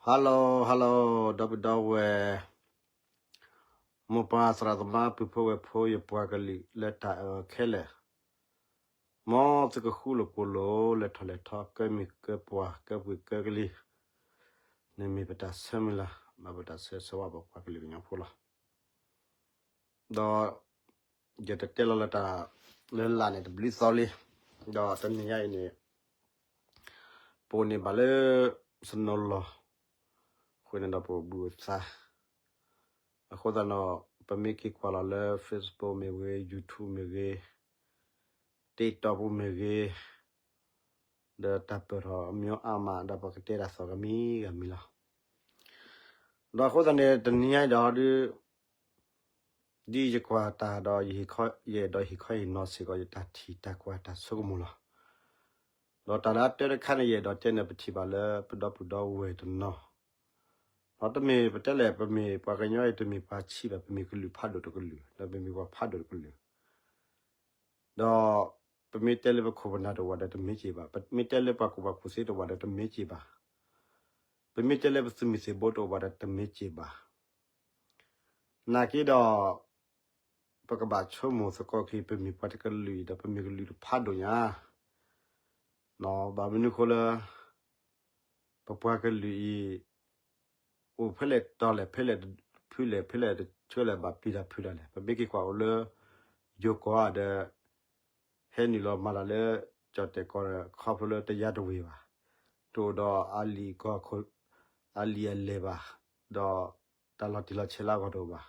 Hello hello ဒီပုၢ်ဒီဝဲၢ်, မိၢ်ပၢ်သရၣ်သမါ ပုၢ်ဖိဝဲၢ်ဖိ ယပှၤကလုာ်လၢတၢ်အဲၣ်အီၤခဲလၢာ်, မ်သုကဃူလိာ်ဖိးလိာ် လဲၤထီၣ်လဲၤထီ ကဲမုၢ်ကဲပှၤ ကဲပှၤကဲကလံၤ, န့ၣ်မ့ၢ်ပတၢ်ဆၢမုၢ်လၢ် ဘၣ်ပတၢ်ဆၢဂ့ၤဆၢဝါ ပပှၤကလုာ်ကညီဖိလီၤ. ဒီး ယတတဲလီၤလၢတၢ်လၢလာ်န့ၣ် တဘျုးသီလံ, ဒီးတနံၤညါအံၤန့ၣ် ပအိၣ်န့ၣ်ဘၣ်လၢ စနိလီၤ, အဃိန့ၣ်ဒီးပအိၣ်ဘှံးအိၣ်သါ, အဃိသတးဒီး ပမ့ၢ်က့ၤကွၢ်လီၤလၢ Facebook မ့ၢ်ဂ့ၤ, YouTube မ့ၢ်ဂ့ၤ, TikTok ပူၤမ့ၢ်ဂ့ၤ, ဒီးတၢ်ပၢၢ်ထီၣ်အမျိုးအါမး ဒီးပကတဲတၢ်သီၣ်ဂၤမံၤဂၤမံၤလီၤ. ဒီးအဃိသတးန့ၣ် တနံၤညါအံၤဒီးဒုး ဒ်ယကွၢ်တၢ်ဒီး ယအဲၣ်ဒိးဟ့ၣ်ခီဟ့ၣ်နီၤစ့ၢ်ကီး ယတၢ်ထံၣ်တၢ်ကွၢ်တၢ်ဆိကမိၣ်လီၤ. ဒီးတၢ်လၢအတၢတခါန့ၣ် ယအဲၣ်ဒိးတဲန့ၣ် ပထံၣ်ဘၣ်လၢ ပဒီပုၢ်ဒီဝဲၢ်တနီၤ, ဒီးတမ့ၢ်ပတဲလဲၣ် ပမ့ၢ်ပှၤကညီအံၤ တမ့ၢ်ပှၤဆံးဘၣ်, ပမ့ၢ်ကလုာ်ဖးဒိၣ်တကလုာ်, ဒီးပမ့ၢ်ပှၤဖးဒိၣ်တကလုာ်, ဒီးပမ့ၢ်တဲလၢပခိၣ်ပနၢ်တအိၣ်ဘၣ်ဒီး တမ့ၢ်က့ၤဘၣ်, ပမ့ၢ်တဲလၢပှၤကူၣ်ဘၣ်ကူၣ်သ့တအိၣ်ဘၣ်ဒီး တမ့ၢ်က့ၤဘၣ်, ပမ့ၢ်တဲလၢပသုးမုၢ်သံၣ်ဘိတအိၣ်ဘၣ်ဒီး တမ့ၢ်က့ၤဘၣ်. နာ်က့ဒီး ပကဘၣ်ဆိကမိၣ်သကိးက့ၤ ပမ့ၢ်ပှၤတကလုာ်အံၤဒီး ပမ့ၢ်ကလုာ်တဖးဒိၣ်ညါ, ဘၣ်မနုၤအဃိလၢ ပပှၤကလုာ်အံၤ အိၣ်ဖဲလဲၣ်တီၤလဲၣ် ဖဲလဲၣ်ဖုလဲၣ် ဖဲလဲၣ်တဆၢလဲၣ် ဘၣ်ပျံၤတၢ်ဖုးတၢ်လဲၣ်. ပမ့ၢ်က့ၤကွၢ်အိၣ်လၢ ယိၤကီၢ်ဧါဒီး ဟဲနုာ်လီၤမၤတၢ်လၢ ကၠီၣ်တဲၣ်ကီၢ်ဒီး ခီဖျိလၢတယါတဝ့ၤဘၣ်, တအိၣ်ဒီးအလံာ်အကီၢ်ခိၣ် အလံာ်အလဲၢ်ဘၣ်, ဒီးတၢ်လီၤတံၢ်လီၤဆဲးလၢအဂီၢ်တအိၣ်ဘၣ်.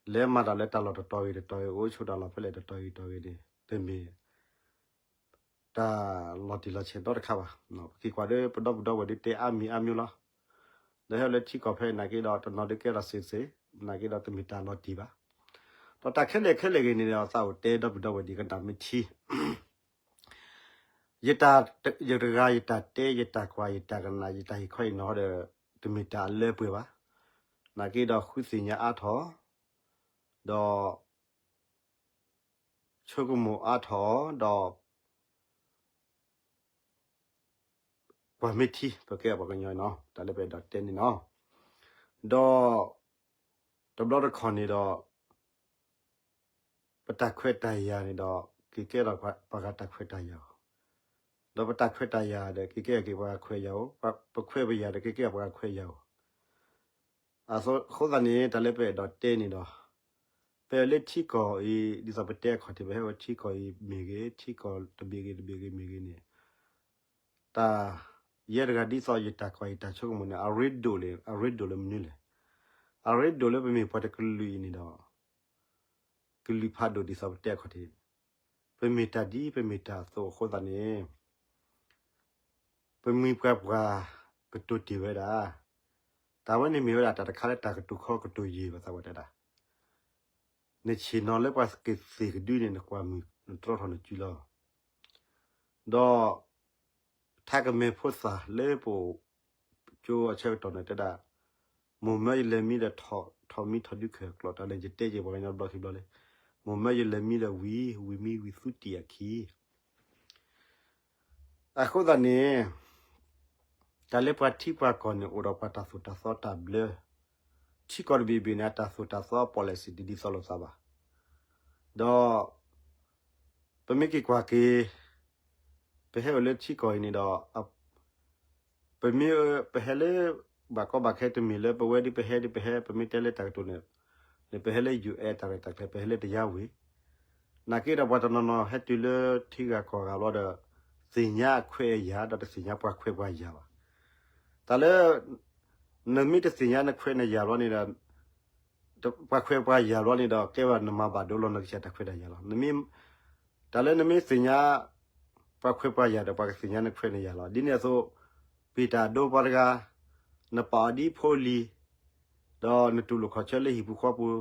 လဲၤမၤတၢ်လၢတၢ်လီၢ်တတီၤဂ့ၤတတီၤဂ့ၤ, အိၣ်ဆိးတၢ်လီၢ်ဖဲလဲၣ်တတီၤဂ့ၤတတီၤဂ့ၤန့ၣ် တမ့ၢ် တၢ်လီၤတံၢ်လီၤဆဲးနီတခါဘၣ်. ပက့ၤကွၢ်ဒီး ပဒီပုၢ်ဒီဝဲၢ်ဒုးတဲအါမံၤအါမံၤလီၤ. ဒီးဟဲအိၣ်လၢထံကီၢ်ဖဲအံၤနာ်က့ဒီး တနီၤဒုးကဲထီၣ်စ့စ့, နာ်က့ဒီးတမ့ၢ်တၢ်လီၤတံၢ်ဘၣ်. ဒီးတၢ်ခဲလၢာ်ခဲလၢာ်ဂ့ၤန့ၣ်ဒီး သးအိၣ်တဲဒီပုၢ်ဒီဝဲၢ်ဒံးကနၣ်မ့ၢ်ထံ ယတဂၤ ယတၢ်တဲ ယတၢ်ကွၢ် ယတၢ်ကနၣ် ယတၢ်ဟ့ၣ်ခီဟ့ၣ်နီၤဒီး တမ့ၢ်တၢ်အလၢပှဲၤဘၣ်. နာ်က့ဒီးဃုသ့ၣ်ညါအါထီၣ်, ဒီး ဆိကမိၣ်အါထီၣ်, ဒီး ကွၢ်မ့ၢ်ထံ ပကဲပှၤကညီနီၤ, တၢ်လၢပအဲၣ်ဒိးတဲန့ၣ်နီၤ. ဒီး တဘျီတခီၣ်န့ၣ်ဒီး ပတၢ်ခွဲးတၢ်ယာ်န့ၣ်ဒီး က့ၤကဲထီၣ်ပှၤဂၤတၢ်ခွဲးတၢ်ယာ်ဧိၤ, ဒီးပတၢ်ခွဲးတၢ်ယာ်ဒီး က့ၤကဲထီၣ်က့ၤပှၤဂၤခွဲးယာ်ဧိၤ, ပခွဲးပယာ်ဒီး က့ၤကဲထီၣ်ပှၤဂၤခွဲးယာ်ဧိၤ. အဃိသတးန့ၣ် တၢ်လၢပအဲၣ်ဒိးတဲန့ၣ်ဒီး ပအဲၣ်လၢထံကီၢ်အံၤ ဒ်သိးပတဲအခီၣ်ထံး ပဟဲဝဲထံကီၢ်အံၤမ့ၢ်ဂ့ၤ, ထံကီၢ်တဘ့ၣ်ဂ့ၤတဘ့ၣ်ဂ့ၤမ့ၢ်ဂ့ၤန့ၣ် တၢ် ယဲတဂၤဒ်သိးယတၢ်ကွၢ် ယတၢ်ဆိကမိၣ်န့ၣ် အရ့ဒိၣ်လၢ အရ့ဒိၣ်လၢမနုၤလဲၣ်. အရ့ဒိၣ်လၢပမ့ၢ်ပှၤတကလုာ်အံၤန့ၣ်ဒီး ကလုာ်ဖးဒိၣ်ဒ်သိးပတဲအခီၣ်ထံး, ပမ့ၢ်တၢ်ဒ် ပမ့ၢ်တၢ်အသိးအဃိသတးန့ၣ် ပမ့ၢ်ပှၤပှၤကတိၤတ့ၢ်ဝဲဒၣ်, တၢ်ဝဲန့ၣ်မ့ၢ်ဝဲဒၣ်တၢ်တခါလၢတၢ်ကတိၤခီကတိၤယံာ်ဘၣ်သးဝဲတဲဒၣ်, နဆ့ၣ်နီၤလၢပှၤကသ့ၣ်ကဒုန့ၣ် နကွၢ်မုၢ်နတြီထီၣ်နစုလီၤ. ဒီး ထါကမဲာ်ဖိသၣ်လၢပအိၣ် ကၠိအဆၢကတီၢ်န့ၣ်တဲဒၣ်, မိၢ်မၢယလဲၤမံဒီး ထီၣ်မံထီၣ်ဒုးခဲၣ်ကျိး တၢ်လၢယတဲက့ၤပှၤကညီဘျီခံဘျီလံ, မိၢ်မၢယလဲၤမံဒီးဝံၤ ဝံၤမံဝံၤသူတံၢ်အခံ အဃိသတးန့ၣ် တၢ်လၢပှၤထံပှၤကီၢ်န့ၣ် အိၣ်ဒီးပှၤတၢ်သိၣ်တၢ်သီတၢ်ဘျၢ, ထံကီၢ်တဘ့ၣ်ဘ့ၣ်န့ၣ် အတၢ်သိၣ်တၢ်သီ policy တဒ်သိးလိာ်သးဘၣ်. ဒီး ပမ့ၢ်က့ၤကွၢ်က့ၤ ပဟဲအိၣ်လၢထံကီၢ်အံၤန့ၣ်ဒီး ပမ့ၢ် ပဟဲလၢ ဘၣ်ကီဘၣ်ခဲတမ့ၢ်လၢပဝဲဒ်ပဟဲဒ်ပဟဲ ပမ့ၢ်တဲလၢတၢ်ကတိၤန့ၣ် န့ၣ်ပဟဲလၢ ယူၢ်အဲၣ် တၢ်ရဲၣ်တၢ်ကျဲၤ ပဟဲလၢတယါဝ့ၤ, နာ်က့ဒီးပှၤတနီၤနီၤဟဲတုၤလၢထံဂၤကီၢ်ဂၤဘျီဒီး သ့ၣ်ညါအခွဲးအယာ် ဒီးတသ့ၣ်ညါပှၤခွဲးပှၤယာ်ဘၣ်. တၢ်လၢ နမ့ၢ်တသ့ၣ်ညါနခွဲးနယာ်ဘျီန့ၣ်ဒီး ပှၤခွဲးပှၤယာ်ဘျီန့ၣ်ဒီး ကဲဝဲနမၤဘၣ်ဒိလီၤနကစၢ်တၢ်ခွဲးတၢ်ယာ်လီၤ. နမ့ၢ် တၢ်လၢနမ့ၢ်သ့ၣ်ညါ ပှၤခွဲးပှၤယာ်ဒီး ပှၤကသ့ၣ်ညါနခွဲးနယာ်လီၤ. ဒ်န့ၣ်အသိး ပ့ၢ်တၢ်ဒိပှၤတဂၤ နပာ်အီၤဒ်ဖိလံၤ ဒီးနတူၢ်လိာ်ခီၣ်ဆၢလၢဟံၣ်ပူၤဃီပူၤ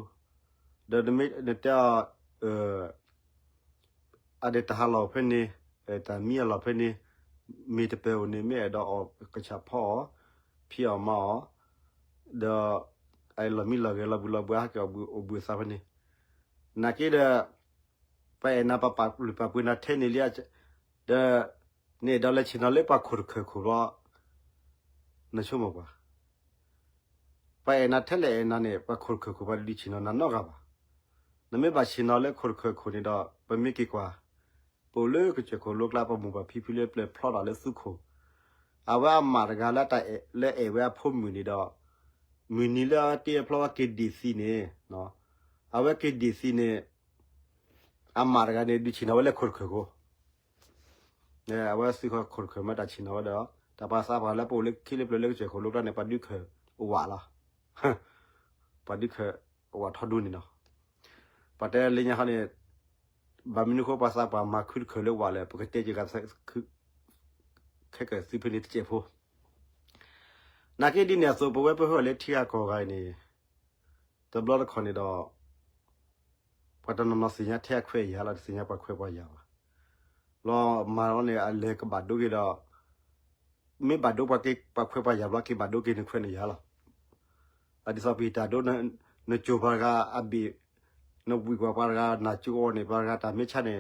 ဒီးနမ့ၢ်နတဲအီၤ အဒၣ်တၢ်ဟးလီၢ်ဖဲန့ၣ် တၢ်မံအလီၢ်ဖဲန့ၣ် မ့ၢ်တပၢၢ်အိၣ်န့ၣ် မ့ၢ်အဲၣ်ဒိးအီၣ်ကဆၣ်ဖီအီၤ ဖံးအီၣ်မၤအီၤ ဒီး အလီၢ်မံလီၢ်ဂဲၤလီၤဘှံးလီၢ်ဘှါ ဟဲက့ၤအီၣ်ဘှံးအိၣ်ဘှံးအသးဖဲန့ၣ် နာ်က့ဒီး ပအဲၣ်နၤပပာ်လုၢ်ပာ်ပှ့ၤနၤထဲန့ၣ်လံ ဒီး နအဲၣ်ဒိးလဲၤဆ့ၣ်နီၤလၢပှၤခိၣ်တခၢၣ်ခိၣ်ဘျီ နဆိကမိၣ်ကွၢ်, ပှၤအဲၣ်နၤထဲလဲၣ်အဲၣ်နၤန့ၣ် ပှၤခိၣ်တခၢၣ်ခိၣ် ပှၤတဒုးဆ့ၣ်နီၤနၤနီတဂၤဘၣ်. နမ့ၢ်ဘၣ်ဆ့ၣ်နီၤလၢခိၣ်တခၢၣ်ခိၣ်န့ၣ်ဒီး ပမ့ၢ်က့ၤကွၢ် ပအိၣ်လၢကစၢၢ်ခိၣ်လိကျါ ပမိၢ်ပၢ်ဖံဖုလၢပျၢၤဖျီတၢ်လၢသူခိၣ်, အဝဲအမါတဂၤလၢတၢ်အဲၣ် လၢအဲၣ်ဝဲအဖိမုၣ်န့ၣ်ဒီး မုၢ်နံၤလၢတ့အဖျီဝဲက့ၤဒ့ၣ်သံန့ၣ်, အဝဲက့ၤဒ့ၣ်သံန့ၣ် အမါတဂၤန့ၣ် ဒုးဆ့ၣ်နီၤဝဲလၢခိၣ်တခၢၣ်ခိၣ်, အဝဲသ့ၣ်ခိၣ်တခၢၣ်မ့ၢ်တၢ်ဆ့ၣ်နီၤဝဲဒီး တၢ်ပှၤသးပှၢ်လၢပအိၣ်လၢခံလၢပျၢၤလၢကစၢၢ်ခိၣ်လိကျါန့ၣ် ပှၤဒုးခၢၣ်ဝးလီၤ. ပှၤဒုးခၢၣ်ဝးထီဒူန့ၣ်လီၤ. ပှၤတဲလၢညါခီန့ၣ် ဘၣ်မနုၤဃိပှၤသးပှၢ်မၤခုတခၢၣ်လၢဝးလဲၣ် ပကတဲက့ၤဂၤ ခဲကၢၣ်သုဖဲန့ၣ်တစဲးဖိ နာ်က့ဒ်န့ၣ်အသိး ပဝဲပဟဲအိၣ်လၢထံဂၤကီၢ်ဂၤအံၤန့ၣ် တဘျီတခီၣ်န့ၣ်ဒီး ပှၤတနီၤနီၤသ့ၣ်ညါထဲအခွဲးအယာ်လီၤ, တသ့ၣ်ညါပှၤခွဲးပှၤယာ်ဘၣ်. လီၤမၤလီၤန့ၣ် အလဲၤကဘၣ်ဒိက့ၤဒီး မ့ၢ်ဘၣ်ဒိပှၤခွဲးပှၤယာ်ဘျီ က့ၤဘၣ်ဒိက့ၤနခွဲးနယာ်လီၤ. အဒ်သိးပဟံးတၢ်ဒိ နစိၤပှၤတဂၤအဘ့ၣ်, နဝံၣ်ကွၢ်ပှၤတဂၤနၢ်ကၠိအီၤန့ၣ် ပှၤတဂၤတၢ်မ့ၢ်ဆါန့ၣ်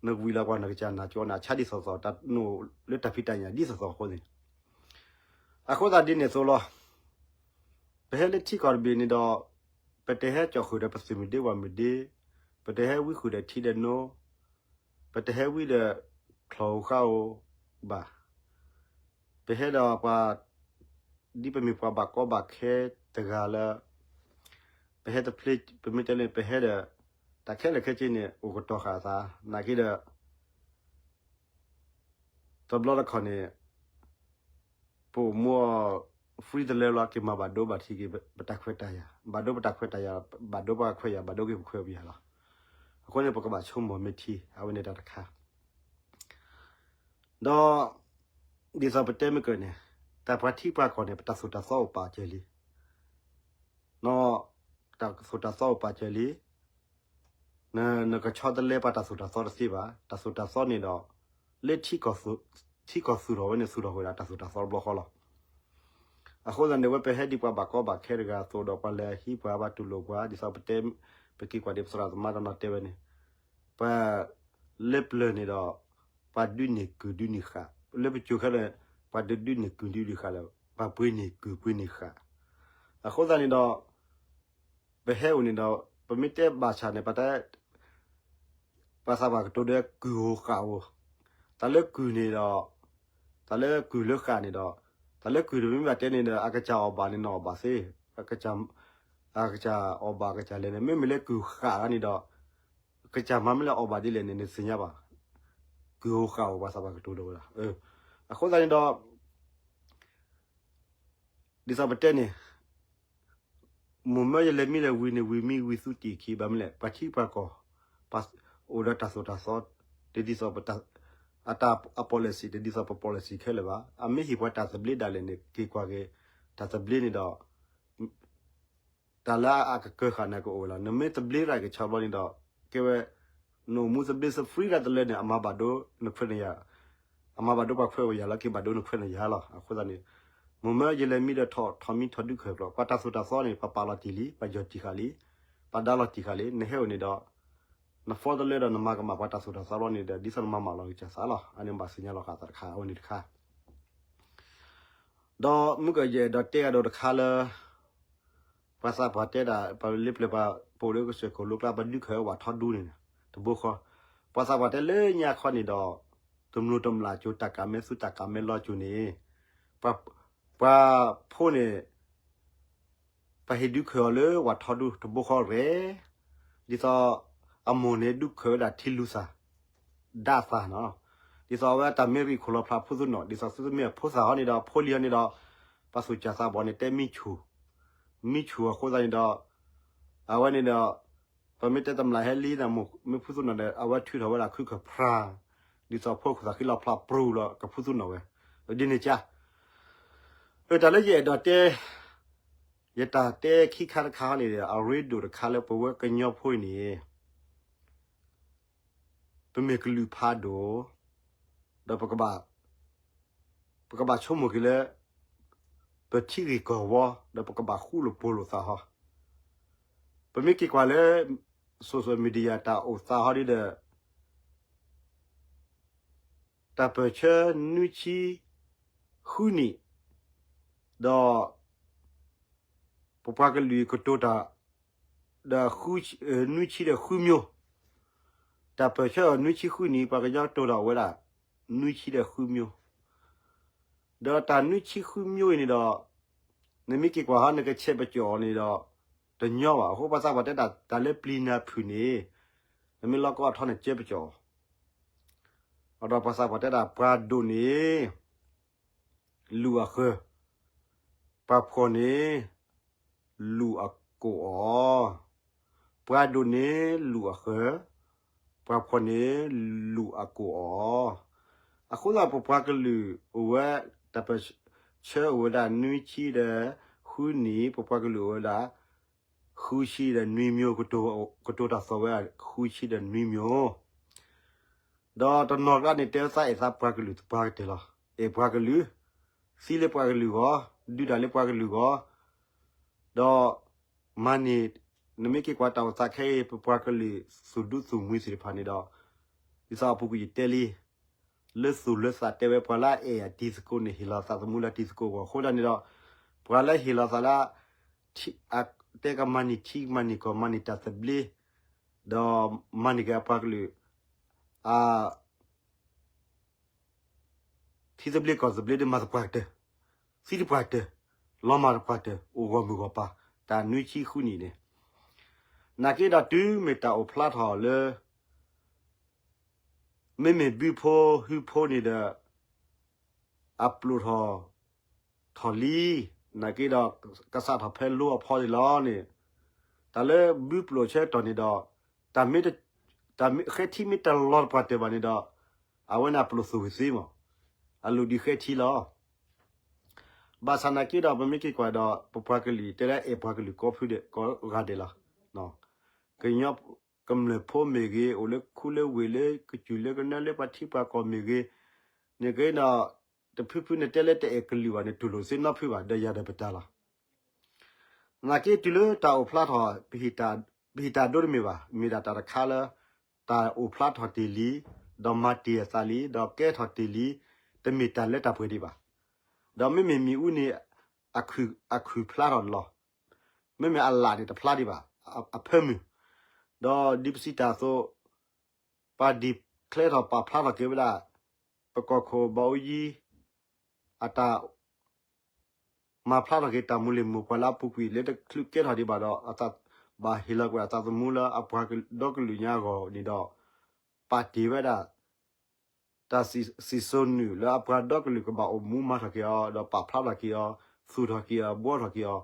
နဝံၤလီၤပှၤနကစၢ်နၢ်ကၠိအီၤန့ၣ် အဆါဒ်သိးသိး တၢ်နအိၣ်လၢတၢ်ဖံးတၢ်ညၣ်ဒ်သိးသိးအဃိန့ၣ် အဃိသတးဒ်န့ၣ်အသိးလီၤ. ပဟဲလၢထံကီၢ်တဘ့ၣ်န့ၣ်ဒီး ပတဟဲကၠီၣ်ဃုာ်ဒီးပသုးမုၢ်ဒ့ပှၢ်မုၢ်ဒ့, ပတဟဲဝံဃုာ်ဒီးထံဒီးနိ, ပတဟဲဝံဒီးချီၣ်ဧိၤဃါဧိၤဘၣ်. ပဟဲဒီးပှၤ ဒ်ပမ့ၢ်ပှၤဘၣ်ကီဘၣ်ခဲတဂၤလၢ ပဟဲတဖျ့ ပမ့ၢ်တဲလၢပဟဲဒီး တၢ်ခဲလၢာ်ခဲဆ့န့ၣ် အိၣ်ကတီၤဃာ်အသး နာ်က့ဒီး တဘျီတခီၣ်န့ၣ် ပအိၣ်မူ free တလၢလီၤ က့ၤမၤဘၣ်ဒိဘၣ်ထံးက့ၤ ပတၢ်ခွဲးတၢ်ယာ်, ဘၣ်ဒိပတၢ်ခွဲးတၢ်ယာ်, ဘၣ်ဒိပှၤခွဲးယာ်, ဘၣ်ဒိက့ၤပခွဲးပယာ်လီၤ. အဃိန့ၣ် ပကဘၣ်ဆိကမိၣ်မ့ၢ်ထံ အဝဲန့ၣ်တၢ်တခါ ဒီး ဒ်သိးပတဲမ့ၢ်ကၢၢ်န့ၣ် တၢ်ပှၤထံပှၤကီၢ်န့ၣ် ပတၢ်သိၣ်တၢ်သီအိၣ်ပာ်စၢၤလံ. တၢ်သိၣ်တၢ်သီအိၣ်ပာ်စၢၤလံ. နကဆီတလဲပှၤတၢ်သိၣ်တၢ်သီတသ့ဘၣ်. တၢ်သိၣ်တၢ်သီန့ၣ်ဒီး လၢ ထံကီၢ်သူၣ်ထီၣ်ဝဲန့ၣ် သူၣ်ထီၣ်ဝဲဒၣ်တၢ်သိၣ်တၢ်သီတဘျီဃီလီၤ. အဃိသတးန့ၣ် ဝဲပဟဲဒ်ပှၤဘၣ်ကီဘၣ်ခဲတဂၤအသိးဒီး ပှၤလဲၤဟံးပှၤဘၣ်တူၢ်လိာ်ပှၤ ဒ်သိးပတဲ ပက့ၤကွၢ်ဒ်ပသရၣ်သမါတနီၤတဲဝဲန့ၣ် ပှၤလၢပျၢၤန့ၣ်ဒီး ပှၤဒုးန့ၢ်ကုၢ်ဒုးန့ၢ်ဃာ်, လၢပစိၤခဲလၢာ် ပှၤဒုးဒုးန့ၢ်ကုၢ်ဒုးန့ၢ်ဃာ်လၢ ပှၤပှ့ၤန့ၢ်ကုၢ်ပှ့ၤန့ၢ်ဃာ်. အဃိသတးန့ၣ်ဒီး ပဟဲအိၣ်န့ၣ်ဒီး ပမ့ၢ်တဲဘၣ်ဆၣ်န့ၣ် ပတဲ ပှၤသးပှၢ်ကတိၤဒီးကုၢ်ဧိၤဃာ်ဧိၤ, တၢ်လၢကုၢ်န့ၣ်ဒီး တၢ်လၢကုၢ်လၢဃာ်န့ၣ်ဒီး တၢ်လၢကုၢ်တမ့ၢ်ဘၣ်တဲန့ၣ်ဒီး အကစၢ်အီၣ်ဘၣ်န့ၣ် နအီၣ်ဘၣ်သ့, အကစၢ်အီၣ်ဘၣ်အကစၢ်လဲၤန့ၣ် မ့မ့ၢ်လၢကုၢ်ဃာ်န့ၣ်ဒီး ကစၢ်မၤမ့ၢ်လၢအီၣ်ဘၣ်ဒ်လဲၣ်န့ၣ် နသ့ၣ်ညါဘၣ်. ကုၢ်ဧိၤဃာ်ဧိၤ ပှၤသးပှၢ်ကတိၤဒီးဝဲဒၣ်. အဃိသတးန့ၣ်ဒီး ဒ်သိးပတဲန့ၣ် မိၢ်မၢယလဲၤမံဒီးဝံၤန့ၣ် ဝံၤမံဝံၤသူတံၢ်ခံ ဘၣ်မနုၤလဲၣ် ပှၤထံပှၤကီၢ် ပှၤအိၣ်ဒီးတၢ်သိၣ်တၢ်သီ တဒ်သိး အတၢ်အ policy တဒ်သိးပ policy ခဲလၢာ်ဘၣ်. အမ့ၢ်ဟ့ၣ်ပှၤတၢ်သဘျ့ဒၣ်လဲာ်န့ၣ် က့ၤကွၢ်က့ၤ တၢ်သဘျ့န့ၣ်ဒီး တၢ်လၢအကကၢဃာ်န့ၣ်ကအိၣ်လီၤ. နမ့ၢ်သဘျ့ရၢ်က့ၤဆီဘျီန့ၣ်ဒီး ကဲဝဲ နအိၣ်မူသဘျ့သ free ရၢ်တလၢန့ၣ် အမၤဘၣ်ဒိနခွဲးနယာ်, အမၤဘၣ်ဒိပှၤခွဲးပှၤယာ်လီၤ က့ၤဘၣ်ဒိနခွဲးနယာ်လီၤ. အဃိသတးန့ၣ် မိၢ်မၢယလဲၤမံဒီးထီၣ်ထီၣ်မံထီၣ်ဒုးခၢၣ်ကျီ ပှၤတၢ်သိၣ်တၢ်သီန့ၣ် ပှၤပာ်လီၤတံၢ်လံ ပှၤယီၢ်တံၢ်ဃာ်လံ ပှၤဒါလီၤတံၢ်ဃာ်လံ နဟဲအိၣ်န့ၣ်ဒီး နဖီတလၢဒီးနမၤကမၣ်ပှၤတၢ်သိၣ်တၢ်သီဘျီန့ၣ်ဒီး ဒ်သိးနမၤမၢလီၤကစၢ်သးလီၤ. အန့ၣ်ဘၣ်သ့ၣ်ညါလီၤဃာ်သးတခါ အဝဲန့ၣ်တခါ ဒီးမုၢ်ကယဲၢ်ဒီးတဲအဒိတခါလၢ ပှၤသးပှၢ်တဲဒၣ် ပှၤလၢပျၢၤပှၤပိာ်လၢကစၢၢ်ခိၣ်လိကျါ ပှၤဒုးခၢၣ်ဝးထီဒူန့ၣ် တဘိဃီ ပှၤသးပှၢ်တဲလၢညါခီန့ၣ်ဒီး တမျိၤတမျာ်ကၠိၤတၢ်ကးမဲသူတၢ်ကးမဲလီၤကၠိၤန့ၣ် ပှၤဖိန့ၣ် ပှၤဟ့ၣ်ဒုးခၢၣ်အီၤလၢဝးထီဒူတဘိဃီရဲၣ် ဒ်သိး အမိၢ်န့ၣ်ဒုးခၢၣ်ဝဲဒၣ်ထံလူၤသၣ် ဒၣ်သၣ်နီၤ ဒ်သိးအဝဲတၢ်မ့ၢ်ရံၣ်ခိၣ်လီၤဖျးဖိသ့ၣ်နီၣ် ဒ်သိးသုတမ့ၢ်အဖိသၣ်ဟီန့ၣ်ဒီး ဖိလံၤဟီန့ၣ်ဒီး ပှၤသူၣ်စၢ်သးဘီၣ်န့ၣ် တဲမံဆူၣ် မံဆူၣ်အဃိသတးန့ၣ်ဒီး အဝဲန့ၣ်ဒီး ပမ့ၢ်တဲတမျာ်ဟဲလံန့ၣ် မ့ၢ်ဖိသ့ၣ်နီၣ်ဒီး အဝဲထုးထီၣ်ဝဲဒၣ်ခုကဖျါ ဒ်သိးဖိခိၣ်သၣ်ဃံလီၤဖျးပြူၤလီၤကဖိသ့ၣ်နီၣ်ဝဲ ဒ်န့ၣ်ကါ တၢ်လၢယအဲၣ်ဒိးတဲ ယတၢ်တဲခံခါတခါန့ၣ် အရ့ဒိၣ်တခါလၢပဝဲကညီဖိအံၤန့ၣ် ပမ့ၢ်ကလုာ်ဖးဒိၣ် ဒီး ပကဘၣ်ဆိကမိၣ်က့ၤလၢ ပထံဂ့ၢ်ကီၢ်ဝီ ဒီးပကဘၣ်ဃူလိာ်ဖိးလိာ်သးဟီ ပမ့ၢ်က့ၤကွၢ်လၢ social media တၢ်အိၣ်သးဟီဒ်ဒီး တၢ်ပၢၢ်ဆၢနွံဆံဃုနံၣ် ဒီး ပပှၤကလုာ်ကတိၤတၢ် ဒီး နွံဆံဒီးဃုမျိုး, တၢ်ပၢၢ်ဆၢအီၤနွံဆံဃုနံၣ် ပှၤကညီကတိၤတၢ်အိၣ်ဝဲဒၣ် နွံဆံဒီးဃုမျိုး, ဒီးတၢ်နွံဆံဃုမျိုးအံၤန့ၣ်ဒီး နမ့ၢ်က့ၤကွၢ်ဟီ နကဆဲးပကၠီၣ်အီၤန့ၣ်ဒီး တညီဘၣ်. အဃိပှၤသးပှၢ်တဲတၢ် တၢ်လၢပျံၤနၤဖုၣ်န့ၣ် နမ့ၢ်လီၢ်ကီအထီန့ၣ် ကၢပကၠီၣ်အီၤ, ဒီးပှၤသးပှၢ်တဲတၢ် ပှၤဒိၣ်န့ၣ် လူၣ်အဃၢၤ, ပှၤဖှီၣ်န့ၣ် လူၣ်အကိာ်အီၤ, ပှၤဒိၣ်န့ၣ် လူၣ်အဃၢၤ, ပှၤဖှီၣ်န့ၣ် လူၣ်အကိာ်အီၤ. အဃိသတး ပပှၤကလုာ်အိၣ်ဝဲ တၢ်ပၢၢ်ဆၢအိၣ်ဝဲဒၣ် နွံဆံဒီးဃုနံၣ်, ပပှၤကလုာ်အိၣ်ဝဲဒၣ် ဃုဆံဒီးနွံမျိုး, ကတိၤတၢ်သီၣ်ဝဲ ဃုဆံဒီးနွံမျိုး, ဒီးတနီၤကျါန့ၣ် တဲဝဲသးအဲၣ်သးပှၤကလုာ်သပှၢ်ကတၢၢ်လီၤ. အဲၣ်ပှၤကလုာ်, သံလၢပှၤကလုာ်ဂီၢ်, ဒုးတၢ်လၢပှၤကလုာ်ဂီၢ်, ဒီးမၤန့ၢ်, နမ့ၢ်က့ၤကွၢ်တၢ်အိၣ်သးခဲအံၤ ပပှၤကလုာ်သူၣ်ဒူသူၣ်မှံသ့ၣ်တဖၣ်န့ၣ်ဒီး, ဒ်သိးအပူၤကွံာ်ယတဲလံ, လၢသူၣ်လၢသးတဲဝဲ ပှၤလၢအအဲၣ်အတံၤသကိးန့ၣ် ဟ့ၣ်လီၤသးသမူလၢအတံၤသကိးအဂီၢ်. အဃိဒၣ်န့ၣ်ဒီး ပှၤလၢဟ့ၣ်လီၤသးလၢ တဲကမၤန့ၢ်ထံ မၤန့ၢ်ကီၢ် မၤန့ၢ်တၢ်သဘျ့, ဒီးမၤန့ၢ်က့ၤအပှၤကလုာ် အ ထံသဘျ့ကီၢ်သဘျ့ဒီး မၤသပှၢ်ကတၢၢ်, သံတပှၢ်ကတၢၢ်, လီၤမၢ်တပှၢ်ကတၢၢ်, အိၣ်ဂီၢ်မုၢ်ဂီၢ်ပၤ, တၢ်နွံဆံဃုနံၣ်န့ၣ်, နာ်က့ဒီးတုၤမ့ၢ်တၢ်အိၣ်ဖျါထီၣ်လၢ မ့မ့ၢ်ဘုဖိဟုဖိန့ၣ်ဒီး အပျိာ်ထီၣ် ထီၣ်လံ, နာ်က့ဒီး ကစးထီၣ်ဖဲလိအဖီန့ၣ်လီၤန့ၣ်, တၢ်လၢဘုပျိာ်ဆၢကတီၢ်န့ၣ်ဒီး တၢ်မ့ၢ် တၢ်မ့ၢ် ဃဲထံမ့ၢ်တလီၤတပှၢ်တၢၢ်ဘၣ်န့ၣ်ဒီး အဝဲန့ၣ်အပျိာ်သူၣ်ဝံၤသ့မး, အလိၣ်ဒံးဃဲထံလီၤ. ဘၣ်ဆၣ်နာ်က့ဒီး ပမ့ၢ်က့ၤကွၢ်ဒီး ပပှၤကလုာ် တဲလၢအဲၣ်ပှၤကလုာ်ကိးဖုဒဲးကိးဂၤဒဲးလီၤ. ကညီကမျၢၢ်ဖိမ့ၢ်ဂ့ၤ, အိၣ်လၢခူလၢဝ့ၢ် လၢကစၢၢ်လၢကနၢလၢပှၤထံပှၤကီၢ်မ့ၢ်ဂ့ၤ, နက့ဒီး တဖုဖုနတဲလၢတအဲၣ်ကလုာ်ဘၣ်န့ၣ် တူၢ်လိာ်သ့နီဖုဘၣ် ဒီးယၤဒီးပတၢ်လီၤ. နာ်က့တုၤလၢတၢ်အိၣ်ဖျါထီၣ် ပဟ့ၣ်တၢ်ဒိတမ့ၢ်ဘၣ်, မ့ၢ်ဒၣ်တၢ်တခါလၢ တၢ်အိၣ်ဖျါထီၣ်တ့ၢ်လံ, ဒီးမၤတ့ၢ်အသးလံ, ဒီးကဲထီၣ်တ့ၢ်လံ, တမ့ၢ်တၢ်လၢတၢ်ပှဲၤဒံးဘၣ်. ဒီးမ့မ့ၢ်မ့ၣ်အူန့ၣ် အခုၣ်ဖျါထီၣ်လီၤ. မ့မ့ၢ်အလၣ်န့ၣ်တဖျါဒံးဘၣ်, အဖၢမုၢ်, ဒီးဒ်ပစံးတၢ်အသိး ပှၤဒံၣ်ချဲထီၣ်ပာ်ဖျါထီၣ်က့ၤဝဲဒၣ် ပကီၢ်ခိၣ်ဘၣ်အူယံ အတၢ် မၤဖျါထီၣ်က့ၤတၢ်မူလ့ၢ်မိၢ်ပှၢ်လၢအပူၤကွံာ် လၢတချုးကဲထီၣ်ဒံးဘၣ်ဒီး ဘၣ်ဟ့ၣ်လီၤကွံာ်အသးသမူလၢအပှၤဒီကလုာ်ညါအဂီၢ်န့ၣ်ဒီး ပာ်တ့ၢ်ဝဲဒၣ် တၢ်စံၣ်စိၤနုာ်လၢအပှၤဒီကလုာ်ကဘၣ်အိၣ်မူမၤထီၣ်က့ၤအီၤ ဒီးပာ်ဖျါထီၣ်က့ၤအီၤ သူၣ်ထီၣ်က့ၤအီၤ ဘှီထီၣ်က့ၤအီၤ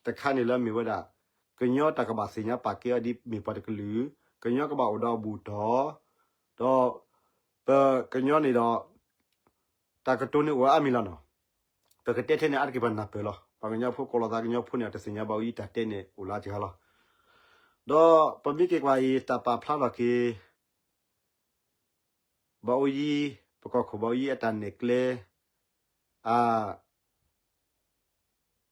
တခါန့ၣ်လၢမ့ၢ်ဝဲဒၣ် ကညီတၢ်ကဘၣ်သ့ၣ်ညါပာ်ကဲအီၤဒ်မ့ၢ်ပှၤတကလုာ်, ကညီကဘၣ်အိၣ်ဒီးအဘူၣ်တီၢ်, ဒီး ပကညီန့ၣ်ဒီး တၢ်ကတိၤန့ၣ်အိၣ်အါမံၤလီၤနီၤ. ပကတဲထဲန့ၣ်အါတက့ၢ်ပှၤနၢ်ပၢၢ်လီၤ. ပှၤကညီဖိကိးလီၤသးကညီဖိန့ၣ် အတသ့ၣ်ညါဘၣ်အူယံတၢ်တဲန့ၣ်အိၣ်လၢအစှၤလီၤ. ဒီးပမ့ၢ်က့ၤကွၢ်အံၤ တၢ်ပာ်ဖျါထီၣ်က့ၤ ဘၣ်အူယံ, ပကီၢ်ခိၣ်ဘၣ်အူယံအတၢ်နဲၣ်ကျဲ အ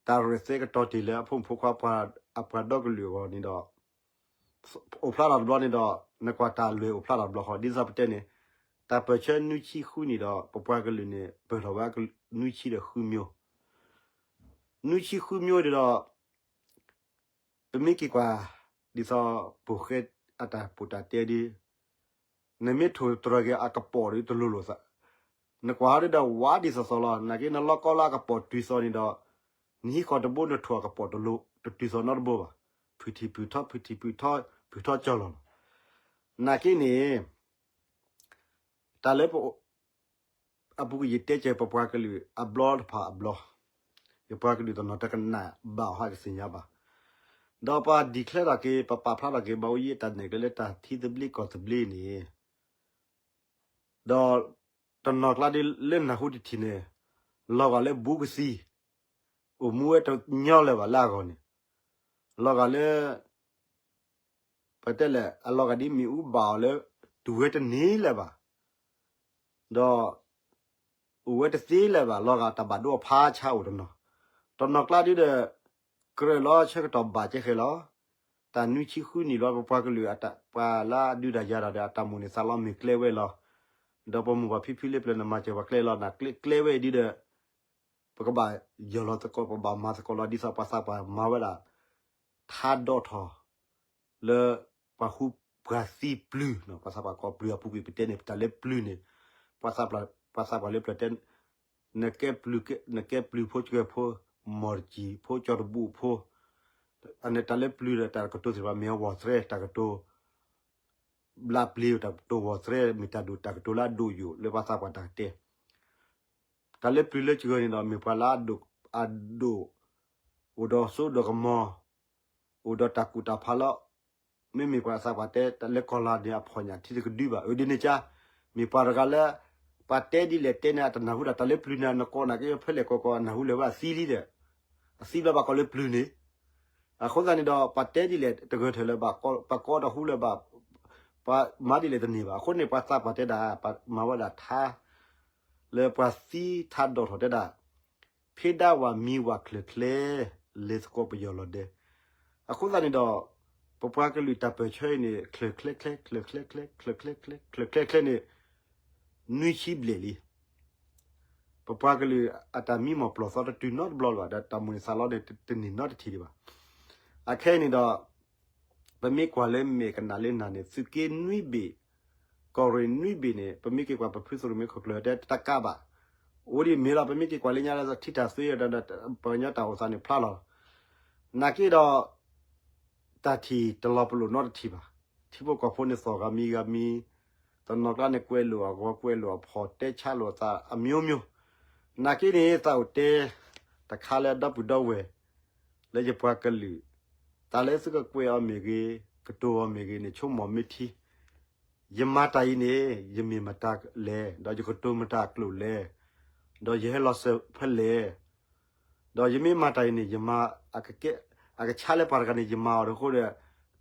တၢ်ရဲၣ်သဲကတီၤတ့ၢ်လၢအဖိမုၣ်ဖိခွါ အပှၤဒီကလုာ်အဂီၢ်န့ၣ်ဒီး အိၣ်ဖျါထီၣ်တဘျီန့ၣ်ဒီး နကွၢ်တၢ်လွဲၢ်အိၣ်ဖျါထီၣ်တဘျီဃီ ဒ်သိးပတဲန့ၣ် တၢ်ပၢၢ်ဆၢနွံဆံဃုနံၣ်ဒီး ပပှၤကလုာ်န့ၣ် ပၢၢ်ထီၣ်ဝဲနွံဆံဒီးဃုမျိုး, နွံဆံဃုမျိုးဒီး ပမ့ၢ်က့ၤကွၢ် ဒ်သိးပှၤဃဲအတၢ်ပူၤတၢ်တဲဒ် နမ့ၢ်ထိၣ်တြီၤက့ၤအကပီၤဒီးတလိၤလိာ်သး, နကွၢ်ဟီဒ်ဒီးဝါဒ်သိးသိးလီၤ. နာ်က့ နလီၢ်ကီလၢအကပီၤတုၤသိးန့ၣ်ဒီး နဟံးဃီၤတဘိ နထိၣ်အကပီၤတလိၤ တတုၤသိးနီတဘိဘၣ်. ဖုၣ်ထံၣ်ဖုၣ်ထီ ဖုၣ်ထံၣ်ဖုၣ်ထီ ဖုၣ်ထီကၠီလီၤလီၤ. နာ်က့န့ၣ် တၢ်လၢပ အပူၤကွံာ်ယတဲကဲပပှၤကလုာ်အဘျီတဖၣ်အဘျီ, ယပှၤကလုာ်တနီၤတကနၣ်ဘၣ်အီၤဟးကသ့ၣ်ညါဘၣ်. ဒီးပှၤ declare ထီၣ်က့ၤ ပပာ်ဖျါထီၣ်က့ၤ ဘၣ်အူယံအတၢ်နဲၣ်ကျဲလၢတၢ်ထံသဘျ့ကီၢ်သဘျ့န့ၣ်, ဒီးတနီၤကျါဒ်လၢနၢ်ဟူတထံၣ်န့ၣ်, လီၤဂာ်လၢဘူးကသံ, အိၣ်မူဝဲတညီလၢၤဘၣ်လၢအဂီၢ်န့ၣ်, လီၤဂာ်လၢ ပတဲလဲၣ် အလီၤဂာ်ဒ်မ့ၣ်အူဘၣ်အီၤလၢ တုၤဝဲတန့ၢ်လၢၤဘၣ်, ဒီး အိၣ်ဝဲတသ့လၢၤဘၣ် လီၤဂာ်တၢ်ဘၣ်ဒိအဖးဆါအိၣ်တနီၤ, တနီၤကျါဒ်ဒီး ကြၢးလီၤဆၢကတီၢ်ဘၣ်ကဲဃဲလီၤ. တၢ်နွံဆံဃုနံၣ်လီၤ ပပှၤကလုာ် ပှၤလၢအဒုးတၢ်ယၤတၢ်ဒီး အတၢ်မိၣ်န့ၢ်သးလီမ့ၢ်ကျဲဝဲလီၤ. ဒီးပမိၢ်ပှၢ်ဖံဖုလၢပျၢၤန့ၣ် မၤစၢၤပှၤကျဲလီၤ နကျဲဝဲအံၤဒ်ဒီး ပကဘၣ်ယၢၤလီၤသကိး ပကဘၣ်မၤသကိးလီၤ ဒ်သိးပှၤသးပှၢ်မၤဝဲဒၣ် ထါဒိၣ်ထီၣ် လၢပှၤဃူပှၤသံပျုၤ, ပှၤသးပှၢ်ကိးပျုၤအပူၤကွံာ် ပတဲန့ၣ် တၢ်လၢပျုၤန့ၣ် ပှၤသးပှၢ်လၢပျၢၤတဲ နကဲပျုၤ နကဲပျုၤဖိစှဲၤဖိ မီၢ်တကံၤဖိ ကၠီတဘူၣ်ဖိ တၢ်လၢပျုၤဒီး တၢ်ကတိၤသ့ၣ်တဖၣ် မ့ၢ်အဝီၢ်သရဲ တၢ်ကတိၤ ဘျးပျ့ၤ တၢ်ကတိၤဝီၢ်သရဲ မ့ၢ်တၢ်ဒိၣ် တၢ်ကတိၤလၢအဒိၣ်ယိာ် လၢပှၤသးပှၢ်တၢ်ကတဲ တၢ်လၢပျုၤလၢစှၤန့ၣ်ဒီး မ့ၢ်ပှၤလၢအဒိၣ် အဒိၣ် အိၣ်ဒီးစိဒီးကမီၤ အိၣ်ဒီးတၢ်ကူၣ်တၢ်ဖးလီၤ. မ့မ့ၢ်ပှၤသးပှၢ်တဲ တၢ်လၢကီၢ်လၤန့ၣ် အဖီၣ်ညၣ်ထံတကဒုဘၣ်. အဒ်န့ၣ်ကါ မ့ၢ်ပှၤတဂၤလၢ ပှၤတဲဒ်လဲၣ်တဲန့ၣ် အတနၢ်ဟူဒီး တၢ်လၢပျုၤန့ၣ် နကိးနာ်က့ဖဲလဲၣ်ကီကီ အနၢ်ဟူလၢၤဝဲအသံလံဒီး အသံဘျီဘၣ်ကိးလၢပျုၤန့ၣ် အဃိသတးန့ၣ်ဒီး ပှၤတဲဒ်လဲၣ်တဂၢၢ်ထၢၣ်လၢၤဘၣ်, ပှၤကိးတဟူလၢၤဘၣ်, ပှၤမၤဒ်လဲၣ်တန့ၢ်ဘၣ်. အဃိန့ၣ် ပှၤသးပှၢ်တဲဒၣ် ပှၤမၤဝဲဒၣ်ထါ လၢပှၤသံထါဒိၣ်ထီၣ်တဲဒၣ်, ဖံးဒါဝၤမံဝၤချၢၣ်ချဲ လဲၤသကိးပယီၤလီၤဒဲး. အဃိသတးန့ၣ်ဒီး ပပှၤကလုာ်တၢ်ပၢၢ်ဆၢအံၤန့ၣ် ချၢၣ်ချဲချဲ ချၢၣ်ချဲချဲ ချၢၣ်ချဲချဲ ချၢၣ်ချဲချဲန့ၣ် နွံဆံဘျဲၣ်လံ. ပပှၤကလုာ်အတၢ်မံမီၢ်ပျီၢ်သီတတုၤနီတဘျီလၢၤဘၣ်, ဒီးတၢ်မိၣ်န့ၢ်သးလီန့ၣ် တန့ၢ်နီတထံၣ်ဒံးဘၣ်. အခဲအံၤန့ၣ်ဒီး ပမ့ၢ်ကွၢ်လၢမဲာ်ကနၣ်လၢနၢ်န့ၣ် သုးက့နွံဘ့ၣ်, ကီၢ်ရ့ၣ်နွံဘ့ၣ်န့ၣ် ပမ့ၢ်က့ၤကွၢ်ပဖုသရိၣ်မ့ၢ်ခိၣ်ကျၢၢ်တဲတကးဘၣ်. အိၣ်ဒံးမ့ၢ်လီၤ ပမ့ၢ်က့ၤကွၢ်လၢညါလၢထံတၢ်သွံ ပှၤကညီတၢ်အိၣ်သးန့ၣ်ဖျါလီၤ. နာ်က့ဒီး တၢ်ထံၣ်တလီၤပလိာ်နီတထံၣ်ဘၣ်. ထံဖိကီၢ်ဖိန့ၣ်သီၣ်ဂၤမံဂၤမံ, တနီၤကျါန့ၣ်ကွဲးလိာ်အဂီၤ ကွဲးလိာ်အဖီၣ် တဲဆါလိာ်အသးအမျိုးမျိုး. နာ်က့န့ၣ် သးအိၣ်တဲ တခါလၢဒီပုၢ်ဒီဝဲၢ် လၢယပှၤကလုာ် တၢ်လၢသုကကွဲးအီၤမ့ၢ်ဂ့ၤ ကတိၤအီၤမ့ၢ်ဂ့ၤန့ၣ် ဆိကမိၣ်မ့ၢ်ထံ ယမၤတၢ်အံၤန့ၣ် ယမ့ၢ်မတၤလဲၣ်, ဒီးယကတိၤမတၤအကျိာ်လဲၣ်, ဒီးယဟဲလီၤစၢၤဖဲလဲၣ်, ဒီးယမ့ၢ်မၤတၢ်အံၤန့ၣ် ယမၤ အကဆါလၢပှၤတဂၤန့ၣ် ယမၤအီၤတဃိဒီး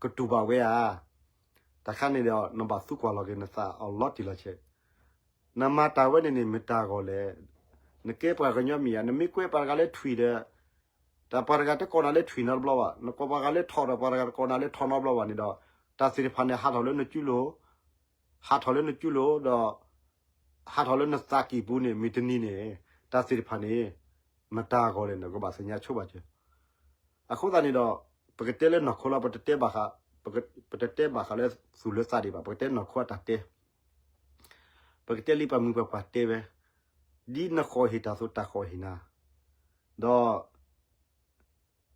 ကတူၢ်ဘၣ်ဝဲဧါ. တၢ်ခါန့ၣ်ဒီး နဘၣ်သံကွၢ်လီၤက့ၤနသးအီၤလီၤတံၢ်လီၤဆဲး နမၤတၢ်ဝဲန့ၣ်န့ၣ် မတၤအဂီၢ်လဲၣ်. နကဲပှၤကညီမ့ၢ်ဧါ, နမ့ၢ်ကွဲးပှၤတဂၤလၢထွံၣ်ဒီး တၢ်ပှၤတဂၤတကိးနၤလၢထွံၣ်နီတဘျီဘၣ်, နကိးပှၤဂၤလၢထိၣ်ဒီးပှၤတဂၤတကိးနၤလၢထိၣ်နီတဘျီဘၣ်န့ၣ်ဒီး တၢ်သ့ၣ်တဖၣ်န့ၣ် ဟးထီၣ်လၢနကၠူလိၤ, ဟးထီၣ်လၢနကၠူလိၤဒီး ဟးထီၣ်လၢနသးကံၢ်ပူၤန့ၣ် မုၢ်တနံၤန့ၣ် တၢ်သ့ၣ်တဖၣ်န့ၣ် မတၤအဂီၢ်လဲၣ်န့ၣ် ကဘၣ်သ့ၣ်ညါဆိဘၣ်ကၢၤ. အဃိသတးန့ၣ်ဒီး ပကတဲလၢနီၢ်ခိလီၤ, ပတတဲဘၣ်ဃး ပတတဲဘၣ်ဃးလၢသူၣ်လၢသးဒံးဘၣ်, ပကတဲနီၢ်ခိအတၢ်တဲ ပကတဲလံပှၤမုၢ်ပှၤပှၢ်တဲဝဲ, ဒ်နဃီၣ်ဟ့ၣ်တၢ်အသိး တၢ်ဃီၣ်ဟ့ၣ်နၤ,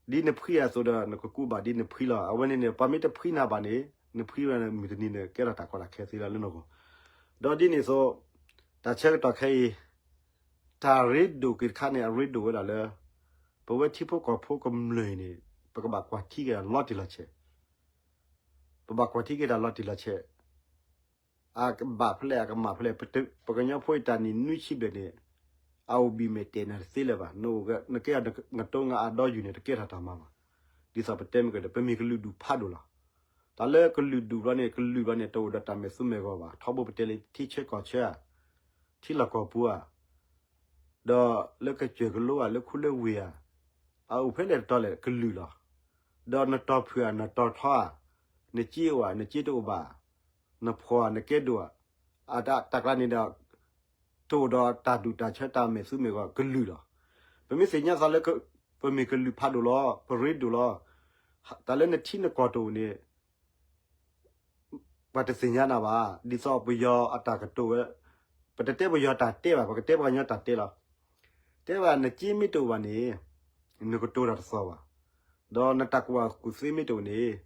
ဒီး ဒ်နဖှံအသိးဒီး နကကူးဘၣ်ဒ်နဖှံလီၤ. အဝဲန့ၣ်န့ၣ် ပှၤမ့ၢ်တဖှံနၤဘၣ်န့ၣ် နဖှံဝဲမုၢ်တနံၤန့ၣ် ကဲထီၣ်တၢ်ကီတၢ်ခဲသ့လီၤလၢနဂီၢ်. ဒီးဒ်န့ၣ်အသိး တၢ်ဆၢကတီၢ်ခဲအံၤ တၢ်ရ့ဒိၣ်က့ၤတခါန့ၣ် အရ့ဒိၣ်ဝဲဒၣ်လၢ ပဝဲထံဖိကီၢ်ဖိကမျၢၢ်အံၤန့ၣ် ပကဘၣ်ကွၢ်ထံက့ၤတၢ်လီၤတံၢ်လီၤဆဲး, ပဘၣ်ကွၢ်ထံက့ၤတၢ်လီၤတံၢ်လီၤဆဲး အကဘၣ်ဖဲလဲၣ် အကမၣ်ဖဲလဲၣ်, ပကညီဖိအံၤတၢ်နံၣ်နွံဆံဘျဲၣ်န့ၣ် အအိၣ်ဘံၣ်မဲာ်တဲာ်နၤတသ့လၢၤဘၣ်, နကဲအီၤနတိငါအဒီယူၢ်န့ၣ် တကဲထီၣ်တၢ်မၤဘၣ်. ဒ်သိးပတဲမ့ၢ်ကဒီး ပမ့ၢ်ကလုာ်ဒူၣ်ဖးဒိၣ်လီၤ. တၢ်လၢကလုာ်ဒူၣ်ဘျီန့ၣ် ကလုာ်ဘျီန့ၣ် တအိၣ်ဒီးတၢ်မဲာ်သူမဲာ်ဂီၤဘၣ်, ထီဘိပတဲလၢထံဆၢကီၢ်ဆၢဧါ, ထံလီၢ်ကီၢ်ပူၤဧါ, ဒီးလၢကစၢၢ်ကလိဧါ လၢခူလၢဝ့ၢ်ဧါ, အအိၣ်ဖဲလဲၣ်တတီၤလဲၣ် ကလုာ်လီၤ. ဒီးနတီၢ်ဖုၣ်ဧါ နတီၢ်ထီဧါ, နစ့အိၣ်ဧါ နစ့တအိၣ်ဘၣ်, နဖှီၣ်ဧါ နကဲဒိၣ်ဧါ, အတၢ်ကျါန့ၣ်ဒီး တအိၣ်ဒီးတၢ်ဒူၣ်တၢ်ဆၢ တၢ်မဲာ်သူမဲာ်ဂီၤ ကလုာ်လီၤ. ပမ့ၢ်သ့ၣ်ညါသးလၢ ပမ့ၢ်ကလုာ်ဖးဒိၣ်လီၤ, ပရ့ဒိၣ်လီၤ, တၢ်လၢနထံနကီၢ်တအိၣ်န့ၣ် ပှၤတသ့ၣ်ညါနၤဘၣ်. ဒ်သိးပယီၤအတၢ်ကတိၤဝဲ, ပတတဲပယီၤတၢ်တဲဘၣ်, ပကတဲပှၤကညီတၢ်တဲလီၤ. တဲဘၣ် နစ့မ့ၢ်တအိၣ်ဘၣ်န့ၣ် နကတိၤတၢ်တသီၣ်ဘၣ်. ဒီးနတၢ်ကူၣ်ဘၣ်ကူၣ်သ့မ့ၢ်တအိၣ်န့ၣ်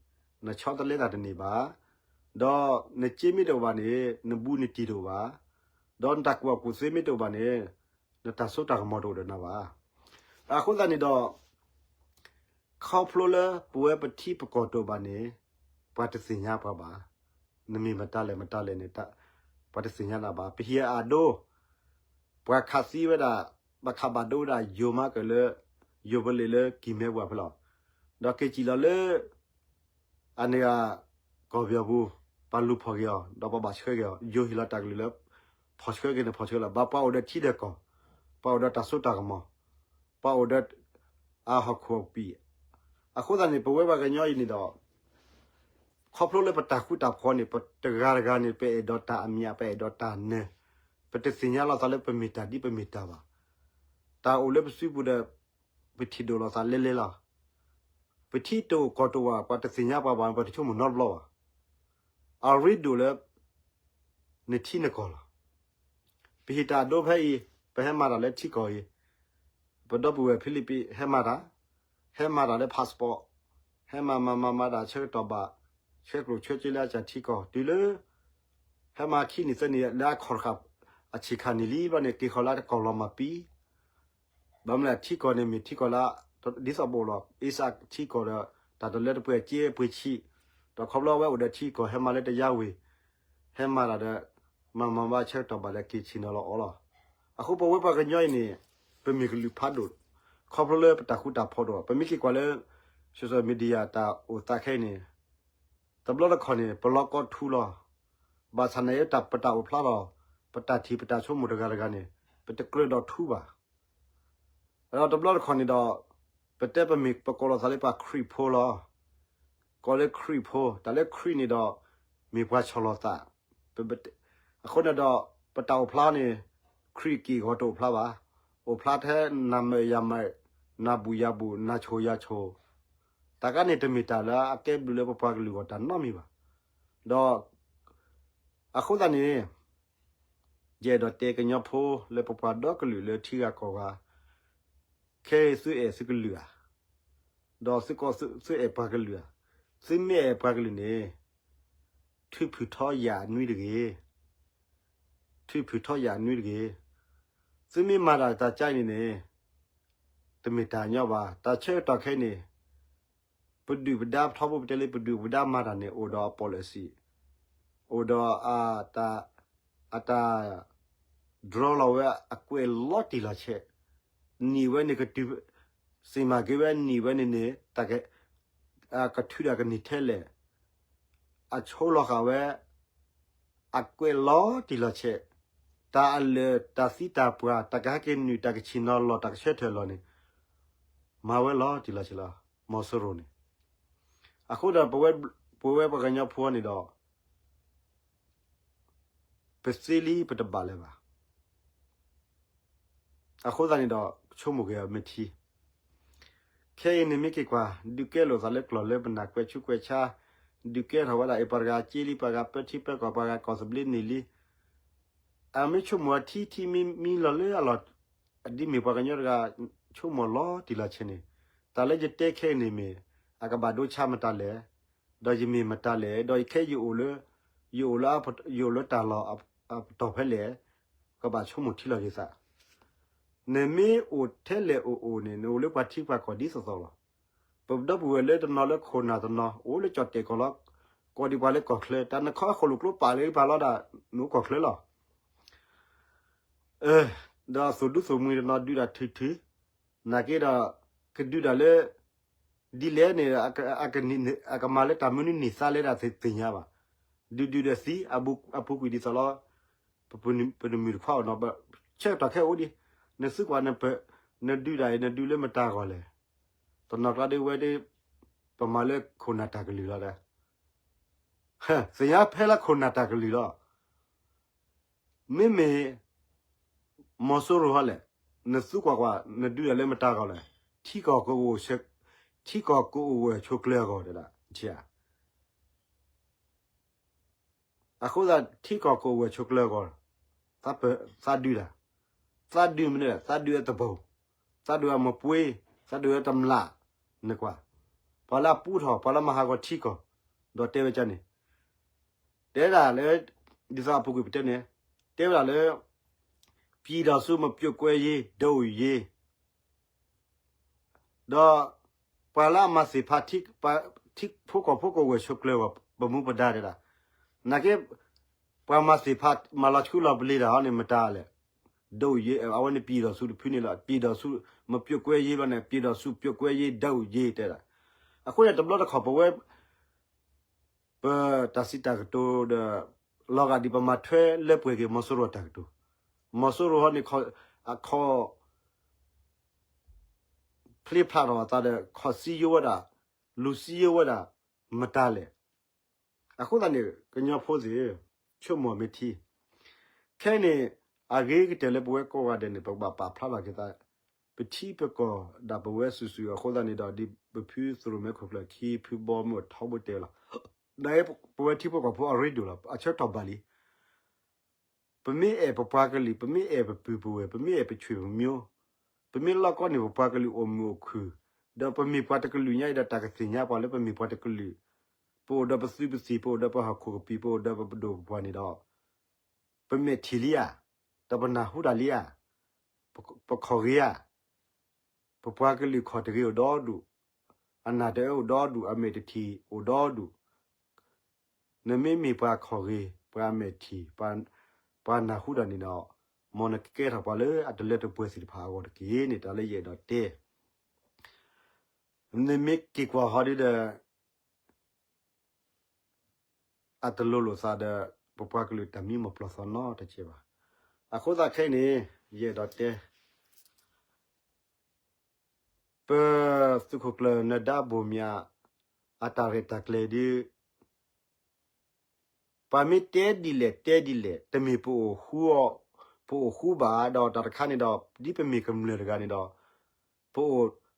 နဆီတလဲတၢ်တန့ၢ်ဘၣ်. ဒီးနစ့မ့ၢ်တအိၣ်ဘၣ်န့ၣ် နဘူးနတံၢ်တအိၣ်ဘၣ်. ဒီးနတၢ်ကူၣ်ဘၣ်ကူၣ်သ့မ့ၢ်တအိၣ်ဘၣ်န့ၣ် နတၢ်စိတၢ်ကမီၤတအိၣ်ဒီးနၤဘၣ်. အဃိသတးန့ၣ်ဒီး ခီဖျိလၢပဝဲပထံပကီၢ်တအိၣ်ဘၣ်န့ၣ် ပှၤတသ့ၣ်ညါပှၤဘၣ်. နမ့ၢ်မတၤလဲၣ်မတၤလဲၣ်န့ၣ် ပှၤတသ့ၣ်ညါနၤဘၣ်. ပဟံးအဒိ ပှၤခးသံဝဲဒၣ်, ဘၣ်ခးဘၣ်ဒိဝဲဒၣ်ယိၤမးကၢၢ်လၢ ယိၤပလ့းလၢကံၢ်မဲပှၢ်ဖဲလီၤ. ဒီးက့ၤစံၣ်လီၤလၢ အန့ၣ်ဂၤ ကီၢ်ပယီၤပူၤ, ပှၤလူၤဖီၣ်က့ၤအီၤ ဒီးပှၤဘၣ်ဆှၢက့ၤအီၤ, ယိၤဟ့ၣ်လီၤတၢ်ကလုၢ်လၢ ဖီၣ်ဆှၢက့ၤန့ၣ် ဖီၣ်ဆှၢလီၤ. ဘၣ်ပှၤအိၣ်ဒီးထံဒီးကီၢ်, ပှၤအိၣ်ဒီးတၢ်စိတၢ်ကမီၤ, ပှၤအိၣ်ဒီး အဟီၣ်ခိၣ်အပံာ်. အဃိသတးန့ၣ် ပဝဲပှၤကညီအံၤန့ၣ်ဒီး ခီဖျိလၢပတၢ်ဃူတၢ်ဖိးန့ၣ် ပတဂၤတဂၤန့ၣ် ပအဲၣ်ဒိးတၢ်အမျး ပအဲၣ်ဒိးတၢ်နၢၤ, ပတသ့ၣ်ညါလီၤသးလၢပမ့ၢ်တၢ်ဒ်ပမ့ၢ်တၢ်ဘၣ်. တၢ်အိၣ်လၢပစုပူၤဒီး ပထံၣ်ဒိၣ်လိာ်သးလဲၤလဲၤလီၤ. ပထံတအိၣ်ကီၢ်တအိၣ်ဘၣ် ပှၤတသ့ၣ်ညါပှၤဘၣ် ပှၤတဆိကမိၣ်နီတဘျီဘၣ်. အရ့ဒိၣ်လၢ နထံနကီၢ်လီၤ. ပဟ့ၣ်တၢ်အဒိဖဲအံၤ ပဟဲမၤတၢ်လၢထံကီၢ်အံၤ, ပဒီပုၢ်ဝဲၢ်ဖံလံးပံးဟဲမၤတၢ်, ဟဲမၤတၢ်လၢ passport, ဟဲမၤမၤမၤမၤတၢ်ဆၢကတီၢ်ဘၣ်, ဆှဲကျိၣ်ဆှဲစ့လၢအစၢ်ထံကီၢ် တုၤလၢ ဟဲမၤခံနံၣ်သၢနံၣ်လၢအခီၣ်တဃာ် အဆံးခါနံၣ်လံဘျီန့ၣ် က့ၤဃီၤလၢတကီၢ်လီၤမၢ်ပံ ဘၣ်မနုၤလဲၣ် ထံကီၢ်န့ၣ်မ့ၢ်ထံကီၢ်လၢ ဒ်သိးပအိၣ်လီၤ အ့စးထံကီၢ်ဒီး တၢ်တလၢတပှဲၤက့ပှ့ၤဆံး, ဒီးခီဖျိအဝဲအိၣ်ဒီးထံကီၢ်ဟဲမၤလၢတယါဝ့ၤ, ဟဲမၤတၢ်ဒီး မၤမၤဘၣ်ဆၢကတီၢ်ဘၣ်ဒီးက့ၤဆ့ၣ်နီၤလီၤအီၤလီၤ. အဃိပဝဲပှၤကညီအံၤန့ၣ် ပမ့ၢ်ကလုာ်ဖးဒိၣ် ခီဖျိလၢပတၢ်ဃူတၢ်ဖိးဒိၣ် ပမ့ၢ်က့ၤကွၢ်လၢ social media တၢ်အိၣ်သးခဲအံၤန့ၣ် တဘျီတခီၣ်န့ၣ် ပလီၤကီထူလီၤ. ဘၣ်ဆၣ်န့ၣ် တၢ်ပတၢ်အိၣ်ဖျါလီၤ ပတၢ်ထံၣ်ပတၢ်ဆိကမိၣ်တဂၤတဂၤန့ၣ် ပတကြၢးဒီးထူဘၣ်. ဒီးတဘျီတခီၣ်န့ၣ်ဒီး ပတဲပမ့ၢ်ပကိးလီၤသးလၢပှၤခရံာ်ဖိလီၤ. ကိးလၢခရံာ်ဖိ တၢ်လၢခရံာ်န့ၣ်ဒီး မ့ၢ်ပှၤဆီၣ်လီၤသး အဃိန့ၣ်ဒီး ပတၢ်အိၣ်ဖျါန့ၣ် ခရံာ်က့ၢ်ဂီၤတအိၣ်ဖျါဘၣ်. အိၣ်ဖျါထဲနၤမၢၣ်ယၤမၢၣ်, နၤဘူၣ်ယၤဘူၣ်, နၤဆိၣ်ယၤဆိၣ်, တၢ်ကါန့ၣ်တမ့ၢ်တၢ်လၢအကဲဘျုးလၢပပှၤကလုာ်အဂီၢ်တၢ်နီတမံၤဘၣ်. ဒီး အဃိသတးန့ၣ် ယအဲၣ်ဒိးတဲကညီဖိလၢပပှၤဒီကလုာ်လၢထံဂၤကီၢ်ဂၤ, ခဲအံၤသုအဲၣ်သုကလုာ်ဧါ, ဒီးသုကသုအဲၣ်ပှၤကလုာ်ဧါ, သုမ့ၢ်အဲၣ်ပှၤကလုာ်န့ၣ် ထုးဖုၣ်ထီၣ်ယၤအနွံတဂ့ၤ, ထုးဖုၣ်ထီၣ်ယၤအနွံတဂ့ၤ. သုမ့ၢ်မၤတၢ်တၢ်ကါအံၤန့ၣ်န့ၣ် တမ့ၢ်တၢ်ညီဘၣ်. တၢ်ဆၢကတီၢ်ခဲအံၤန့ၣ် ပဒုၣ်ပဒါပထီဘိပတဲလၢပဒုၣ်ပဒါမၤတၢ်န့ၣ် အိၣ်ဒီးအ policy, အိၣ်ဒီး အတၢ် draw လီၤဝဲအကွဲးလီၤတံၢ်လီၤဆဲး, နံၣ်ဝဲန့ၣ်ကတုၤ, စံးမၤက့ၤဝဲနံၣ်ဝဲန့ၣ်န့ၣ် ကထုးဒၣ်ကန့ၢ်ထဲလဲၣ်, အဆိလီၤဃာ်ဝဲ အကွဲးလီၤတံၢ်လီၤဆဲး, တၢ်အလၢာ်တၢ်သံတၢ်ပှၢ် တၢ်ကဟဲက့ၤနုာ် တၢ်ကဆ့ၣ်နီၤလီၤ တၢ်ကဆၢထၢၣ်လီၤန့ၣ် မၤဝဲလီၤတံၢ်လီၤဆဲးလီၤ မီၤစိရိၤန့ၣ်. အဃိဒီး ပဝဲပှၤကညီဖိန့ၣ်ဒီး ပသ့လံပတဘၣ်လၢၤဘၣ်. အဃိသတးန့ၣ်ဒီး ဆိကမိၣ်က့ၤအီၤမ့ၢ်ထံ ခဲအံၤန့ၣ်မ့ၢ်က့ၤကွၢ် ဒုးကဲလိာ်သးလၢကျိာ်လၢပနၢ်ကွဲးဆူးကွဲးဆါ, ဒုးကဲထီၣ်ဝဲဒၣ်အံၤ ပှၤတဂၤက့လံ ပှၤဂၤပၢထံပၢကီၢ် ပှၤဂၤကီၢ်သဘျ့န့ၢ်လံ. အမ့ၢ်ဆိကမိၣ်အထံထံမံမံလီၤလၢအလီၢ်, ဒ်မ့ၢ်ပှၤကညီတဂၤ ဆိကမိၣ်လီၤတံၢ်လီၤဆဲးန့ၣ်, တၢ်လၢယတဲခဲအံၤန့ၣ်မ့ၢ် အကဘၣ်ဒိဆါမတၤလဲၣ်, ဒီးယမ့ၢ်မတၤလဲၣ်, ဒီးယခဲယအိၣ်လၢ, ယအိၣ်လၢ, ယအိၣ်လၢတၢ်လီၢ်အပတီၢ်ဖဲလဲၣ်, ကဘၣ်ဆိကမိၣ်ထံလီၤက့ၤသး. နမ့ၢ်အိၣ်ထဲလဲၣ်အိၣ်အိၣ်န့ၣ် နအိၣ်လၢပှၤထံပှၤကီၢ်ဒ်သိးသိးလီၤ. ပဒီပုၢ်ဝဲၢ်လၢတနီၤလၢခိၣ်နၢ်တနီၤ အိၣ်လၢကၠီၣ်တဲာ်ကီၢ်လီၤ, ကိးဒံးပှၤလၢကီၢ်ချၢ, တၢ်နခီအဃိၣ်လိာ်ကျိပာ်လၢပှၤလီၤဒၣ် နအိၣ်ကီၢ်ချၢလီၤ. ဒီးသူၣ်ဒူသူၣ်မှံတနီၤဒုးတၢ်ထုးထုး, နာ်က့ဒီး ကဒုးတၢ်လၢ ဒ်လဲၣ်န့ၣ် အကမၤလၢတၢ်မနုၤန့ၢ်သါလဲဒၣ်သ့ၣ်ညါဘၣ်. ဒုးဒုးဒီးသံ အပူၤကွံာ်ဒ်သိးလီၤ. ပနမုၢ်တခွါအီၤနီၤ ဆၢကတီၢ်ခဲအိၣ်ဒံး, နသုကွၢ် နဒုးတၢ်အံၤ နဒုးလၢမတၤအဂီၢ်လဲၣ်. တနီၤကျါဒ်ဝဲဒ် ပမၤလၢခိၣ်နၢ်တၢ်ကလုၢ်လီၤဒီး သ့ၣ်ညါဖဲလၢခိၣ်နၢ်တၢ်ကလုၢ်လီၤ. မ့မ့ၢ် မီၤစိရိၤဟီလဲၣ်, နသုကွၢ်ကွၢ် နဒုးတၢ်လၢမတၤအဂီၢ်လဲၣ်, ထံကီၢ်ကအိၣ်, ထံကီၢ်ကအိၣ်ဝဲဆိးကျၢၤအဂီၢ်တဲဒၣ်, အဃိသတး ထံကီၢ်ကအိၣ်ဝဲဆိးကျၢၤအဂီၢ်, သးဒုးတၢ်, သးဒုးမနုၤလဲၣ်, သးဒုးအသဘိၣ်, သးဒုးအမပှ့ၤ, သးဒုးအတမျာ်, နကွၢ်, ပှၤလၢအပူထီၣ် ပှၤလၢမၤဟးဂီၤထံကီၢ်, ဒီးတဲဝဲဒ်န့ၣ် တဲဒၣ်လၢ ဒ်သိးအပူၤကွံာ်ပတဲန့ၣ်, တဲဝဲဒၣ်လၢ ပြည်ထောင်စုမပြုတ်ကွဲရေး ဒုတ်ရေး, ဒီး ပှၤလၢအမၤသ့ၣ်ဖး ထံဖိကီၢ်ဖိကအိၣ်ဝဲဆိးကျၢၤအဂီၢ် ပမူပဒါတဲဒၣ်, နာ်က့ ပှၤမၤသ့ၣ်ဖး မၤလီၤဆူလီၤပလ့ၤတၢ်ဟီန့ၣ် မတၤလဲၣ်, ဒုတ်ရေး, အဝဲန့ၣ် ပြည်ထောင်စုတဖုန့ၣ်လီၤ, ပြည်ထောင်စုမပြုတ်ကွဲရေးဘျီန့ၣ် ပြည်ထောင်စုပြုတ်ကွဲရေး ဒုတ်ရေး တဲဒၣ်, အဃိန့ၣ် တဘျီတခီၣ်ပဝဲ ပတၢ်စံးတၢ်ကတိၤဒီး လီၤဂာ်ဒ်ပမၤထွဲလၢပှဲၤက့ၤ မီၤစိရိၤအတၢ်ကတိၤ, မီၤစိရိၤဟီန့ၣ် အခီၣ် ဖျ့ဖျးထီၣ်အသးဒီး ခီၣ်စံယိဝဲဒၣ်, လူၤစံယိဝဲဒၣ်, မတၤလဲၣ်. အဃိသတးန့ၣ် ကညီဖိသ့ၣ်, ဆိကမိၣ်မ့ၢ်ထံ, ခဲအံၤန့ၣ် အဂ့ၤကတၢၢ်လၢပဝဲကိးဂၤဒဲးန့ၣ် ပကဘၣ်ပာ်ဖျါထီၣ်က့ၤသး, ပထံပကီၢ်ဒၣ်ပဝဲစုာ်စုာ်အဃိသတးန့ၣ်ဒီး ဒ်ပဖုသရိာ်မဲခိၣ်ကျၢၢ်ခံဖုဘီမုၢ်အထီဘိတဲလီၤ. နပဝဲထံဖိကီၢ်ဖိအရ့ဒိၣ်လီၤ အဆၢကတီၢ်ဘၣ်လံ. ပမ့ၢ်အဲၣ်ပပှၤကလုာ် ပမ့ၢ်အဲၣ်ပပုၢ်ပဝဲၢ် ပမ့ၢ်အဲၣ်ပဆွေပမျိုး ပမ့ၢ်လီၢ်ကီန့ၢ်ပပှၤကလုာ်အိၣ်မုာ်အိၣ်ခုၣ်, ဒီးပမ့ၢ်ပှၤတကလုာ်ညါအံၤဒီးတၢ်ကသ့ၣ်ညါပှၤလၢပမ့ၢ်ပှၤတကလုာ်, ပအိၣ်ဒီးပသုးပသံၣ် ပအိၣ်ဒီးပဟီၣ်ခိၣ်ကပံာ် ပအိၣ်ဒီးပပဒိၣ်ပပှၢ်န့ၣ်ဒီး ပမဲာ်ထံၣ်လံဧါ, ဒီးပနၢ်ဟူတၢ်လံဧါ, ပခီၣ်ဂ့ၤဧါ, ပပှၤကလုာ်ခီၣ်တဂ့ၤအိၣ်ဒီဒူၣ်, အနၢ်တအၢအိၣ်ဒီဒူၣ်, အမဲာ်တထံၣ်အိၣ်ဒီဒူၣ်, နမ့မ့ၢ်ပှၤခီၣ်ဂ့ၤ ပှၤအမဲာ်ထံၣ် ပှၤနၢ်ဟူတၢ်န့ၣ်ဒီး မ်နကကဲထီၣ်ပှၤလၢအတလၢတပှဲၤသ့ၣ်တဖၣ်အဂီၢ်တက့ၢ်န့ၣ် တၢ်လၢယအဲၣ်ဒိးတဲ နမ့ၢ်က့ၤကွၢ်ဟီဒ်ဒီး အတလိၤလိာ်သးဒီး ပပှၤကလုာ်တၢ်မံမီၢ်ပျီၢ်သီနီတကဲဘၣ်. အဃိသတးခဲအံၤန့ၣ် ယအဲၣ်ဒိးတဲ ပသုးခိၣ်ကျၢၢ်နၢၤဒါဘိၣ်မၠး အတၢ်ရဲၣ်တၢ်ကျဲၤဒ် ပှၤမ့ၢ်တဲဒ်လဲၣ်တဲဒ်လဲၣ် တမ့ၢ်ပအိၣ်ဃူအီၤ, ပအိၣ်ဃူဘၣ်ဒီးတၢ်တခါန့ၣ်ဒီး ဒ်ပမ့ၢ်ကမျၢၢ်တဂၤန့ၣ်ဒီး ပ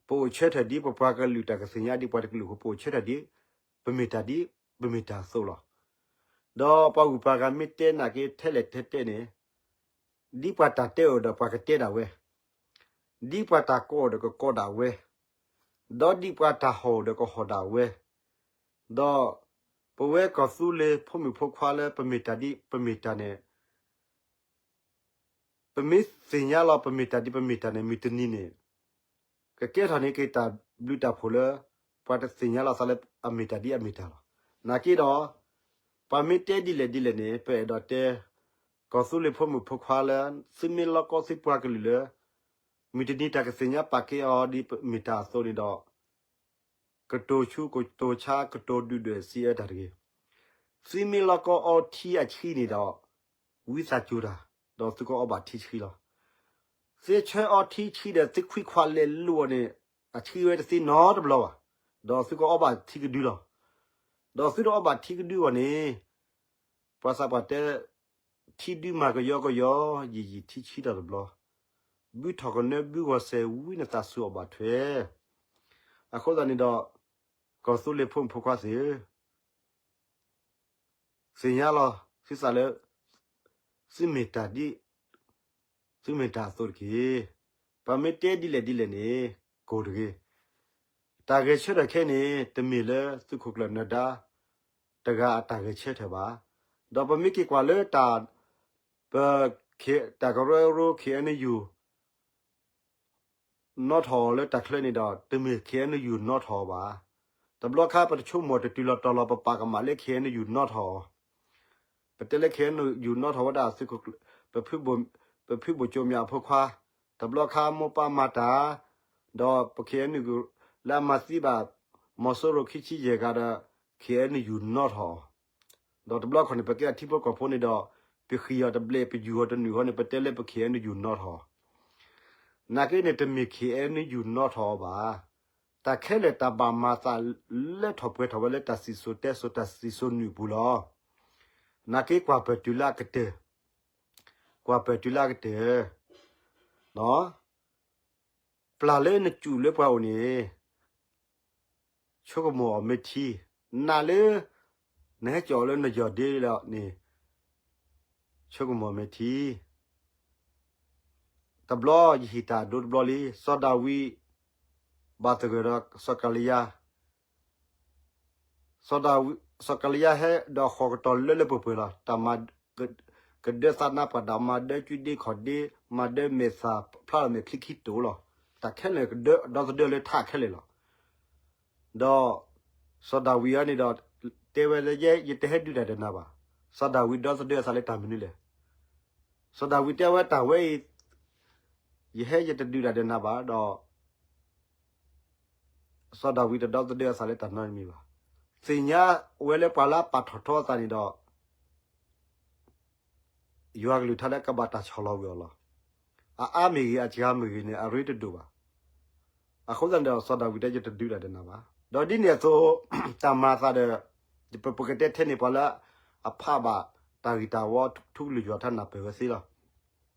အိၣ်ဆၢထၢၣ်ဒ်ပပှၤကလုာ်တၢ်ကသ့ၣ်ညါဒ်ပှၤတကလုာ်အဃိ ပအိၣ်ဆၢထၢၣ်ဒ် ပမ့ၢ်တၢ်ဒ်ပမ့ၢ်တၢ်အသိးလီၤ. ဒီးပှၤဂုၤပှၤဂၤမ့ၢ်တဲနာ်က့ထဲလဲၣ်ထဲတဲန့ၣ် ဒ်ပှၤတၢ်တဲအိၣ်ဒီးပှၤကတဲဒၣ်ဝဲ, ဒ်ပှၤတၢ်ကိးအိၣ်ဒီးကကိးဒၣ်ဝဲ, ဒီးဒ်ပှၤတၢ်ဟီၣ်အိၣ်ဒီးကဟီၣ်ဒၣ်ဝဲ, ဒီးပဝဲကီၢ်သူလ့ၤဖိမုၣ်ဖိခွါလၢပမ့ၢ်တၢ်ဒ်ပမ့ၢ်တၢ်န့ၣ် ပမ့ၢ်သ့ၣ်ညါလီၤပမ့ၢ်တၢ်ဒ်ပမ့ၢ်တၢ်န့ၣ် မုၢ်တနံၤန့ၣ် ကကဲထီၣ်န့ၢ်က့ၤတၢ်ဘျုးတၢ်ဖှိၣ်လၢ ပှၤတသ့ၣ်ညါလီၤသးလၢအမ့ၢ်တၢ်ဒ်အမ့ၢ်တၢ်လီၤ. နာ်က့ဒီး ပှၤမ့ၢ်တဲဒ်လဲၣ်ဒ်လဲၣ်န့ၣ် ပအဲၣ်ဒိးတဲ ကီၢ်သူလ့ၤဖိမုၣ်ဖိခွါလၢ သုမ့ၢ်လီၢ်ကီသုပှၤကလုာ်လၢ မုၢ်တနံၤတၢ်ကသ့ၣ်ညါပာ်ကဲအီၤဒ်မ့ၢ်တၢ်အသိးန့ၣ်ဒီး ကတိၤဆူကတိၤဆါ ကတိၤဒုၣ်ဒွဲၣ်စံးအၢတၢ်တဂ့ၤ. သုမ့ၢ်လီၢ်ကီအီထံအဆံးန့ၣ်ဒီး ဝံသးစူၤတၢ်, ဒီးသုကအီဘၣ်ထံဆံးလီၤ. သုဆၢအီထံဆံးဒီးသုခွံခွါလဲၤလိာ်အီၤန့ၣ် အဆံးဝဲတသ့နီတဘျီဘၣ်, ဒီးသုကအီဘၣ်ထံကဒုလီၤ. ဒီးသုတအီဘၣ်ထံကဒုအဂီၢ်န့ၣ် ပှၤသးပှၢ်တဲ ထံဒုမၤကယီကယီ ယံာ်ယံာ်ထံဆံးတၢ်တဘျီ, ဘုထီၣ်ကနၢဘုဂီၤစဲၤဝံနသးစူၤအီၣ်ဘၣ်ထွဲ. အဃိသတးန့ၣ်ဒီး ကီၢ်သူလ့ၤဖိမုၣ်ဖိခွါသ့ၣ်ဧၢ, သ့ၣ်ညါလီၤသုသးလၢ သုမ့ၢ်တၢ်ဒ် သုမ့ၢ်တၢ်အသိးတက့ၢ်. ပှၤမ့ၢ်တဲဒ်လဲၣ်ဒ်လဲၣ်န့ၣ် ကိၢ်တဂ့ၤ. တၢ်ဂဲၤဆၢထၢၣ်ခဲအံၤန့ၣ် တမ့ၢ်လၢသုးခိၣ်ကျၢၢ်နၢၤဒါတဂၤအတၢ်ဂဲၤဆၢထၢၣ်ဘၣ်. ဒီးပမ့ၢ်က့ၤကွၢ်လၢတၢ် ပ တၢ်ကရၢကရိ ခ့ၣ်အဲၣ်ယူၣ် နီၣ်ထီၣ်အီၤလၢတၢ်ချၢန့ၣ်ဒီး တမ့ၢ် ခ့ၣ်အဲၣ်ယူၣ် နီၣ်ထီၣ်အီၤဘၣ်. တဘျီခါပတဆိကမိၣ်တတုၤလီၤတီၤလီၤ ပပာ်ကမၣ်လၢ ခ့ၣ်အဲၣ်ယူၣ် နီၣ်ထီၣ်အီၤ, ပတဲလၢ ခ့ၣ်အဲၣ်ယူၣ် နီၣ်ထီၣ်ဝဲဒၣ်သုးခိၣ်ကျၢၢ် ပဖုဘိၣ်ကၠိမၠးအဖိခွါ, တဘျီခါမိၢ်ပၢ်မၤတၢ်, ဒီးပ ခ့ၣ်အဲၣ်ယူၣ် လၢအမၤသံဘၣ် မီၤစိရိၤခံဆံယဲၢ်ဂၤဒီး ခ့ၣ်အဲၣ်ယူၣ် နီၣ်ထီၣ်အီၤ ဒီးတဘျီခီန့ၣ် ပကဲအထံဖိကီၢ်ဖိန့ၣ်ဒီး ပဃံးအီၤတဘျဲး ပယူၤအီၤတနုာ်ဃီန့ၣ် ပတဲလၢပ ခ့ၣ်အဲၣ်ယူၣ် နီၣ်ထီၣ်အီၤ. နာ်က့န့ၣ် တမ့ၢ် ခ့ၣ်အဲၣ်ယူၣ် နီၣ်ထီၣ်အီၤဘၣ်. တၢ်ခဲလၢာ်တၢ်ဘၣ်မၤသးလၢထီၣ်ပှဲၤထီၣ်ဝဲလၢတၢ်စံၣ်စိၤတဲစိၤတၢ်စံၣ်စိၤနုာ်အပူၤလီၤ. နာ်က့ကွၢ်ပၢၢ်တုၤလၢအကတၢၢ်, ကွၢ်ပၢၢ်တုၤလၢအကတၢၢ် ပျၢ်လၢနစူၣ်လၢပှၤအိၣ်န့ၣ် ဆိကမိၣ်အီၤမ့ၢ်ထံ, နာ်လၢ နဟဲကၠီၣ်အီၤလၢနယီၢ်ဒ့လီၤန့ၣ် ဆိကမိၣ်အီၤမ့ၢ်ထံ. တဘျီယဟ့ၣ်တၢ်အဒိတဘျီလံ, စီၤဒၤဝံး ဘၣ်သဂၢၢ်ဒီးစီၤကၤလံယါ စီၤဒၤဝံး စီၤကၤလံယါဟဲဒီးဃီၤကတီၢ်လၢလၢပှဲၤပှဲၤလီၤ. တၢ်မၤ ကဒၢသးနါပှၢ် တၢ်မၤဒၢကုဒ့ခီၣ်ဒ့ မၤဒၢမဲာ်သၣ် ဖျါလီၤမဲာ်ချံခံတိၤလီၤ. တၢ်ခဲလၢာ်ကဒၢဒီသဒၢလၢထးခဲလၢာ်လီၤ. ဒီးစီၤဒၤဝံးအံၤန့ၣ်ဒီး တဲဝဲလၢ ယဲ ယတဟဲဒုးတၢ်ဒီးနၤဘၣ်. စီၤဒၤဝံးဒီသဒၢအသးလၢတၢ်မနုၤလဲၣ်. စီၤဒၤဝံးတဲဝဲတၢ်ဝဲအံၤ ယဟဲယတဒုးတၢ်ဒီးနၤဘၣ်ဒီး စီၤဒၤဝံးတဒီသဒၢအသးလၢတၢ်နီတမံၤဘၣ်. သ့ၣ်ညါဝဲလၢပှၤလၢအပာ်ထီၣ်ထီအသးန့ၣ်ဒီး ယွၤကလုၢ်ကထါလၢကဘၣ်တၢ်ဆီၣ်လီၤဝံၤအီၤလီၤ. အအါမ့ၢ်ဂ့ၤ အစှၤမ့ၢ်ဂ့ၤန့ၣ် အရ့တဒိၣ်ဘၣ်. အဃိသတးန့ၣ်ဒီး စီၤဒၤဝံးတဲ ယတဒုးတၢ်ဒီးနၤဘၣ်. ဒီးဒ်န့ၣ်အသိး တၢ်မၤအသးဒီး ပကတဲထဲန့ၣ် ပှၤလၢအဖးဘၣ်တၢ်ဂ့ၢ်တၢ်ဝီ ထူကလုၢ်ယွၤထါနၢ်ပၢၢ်ဝဲသ့လီၤ.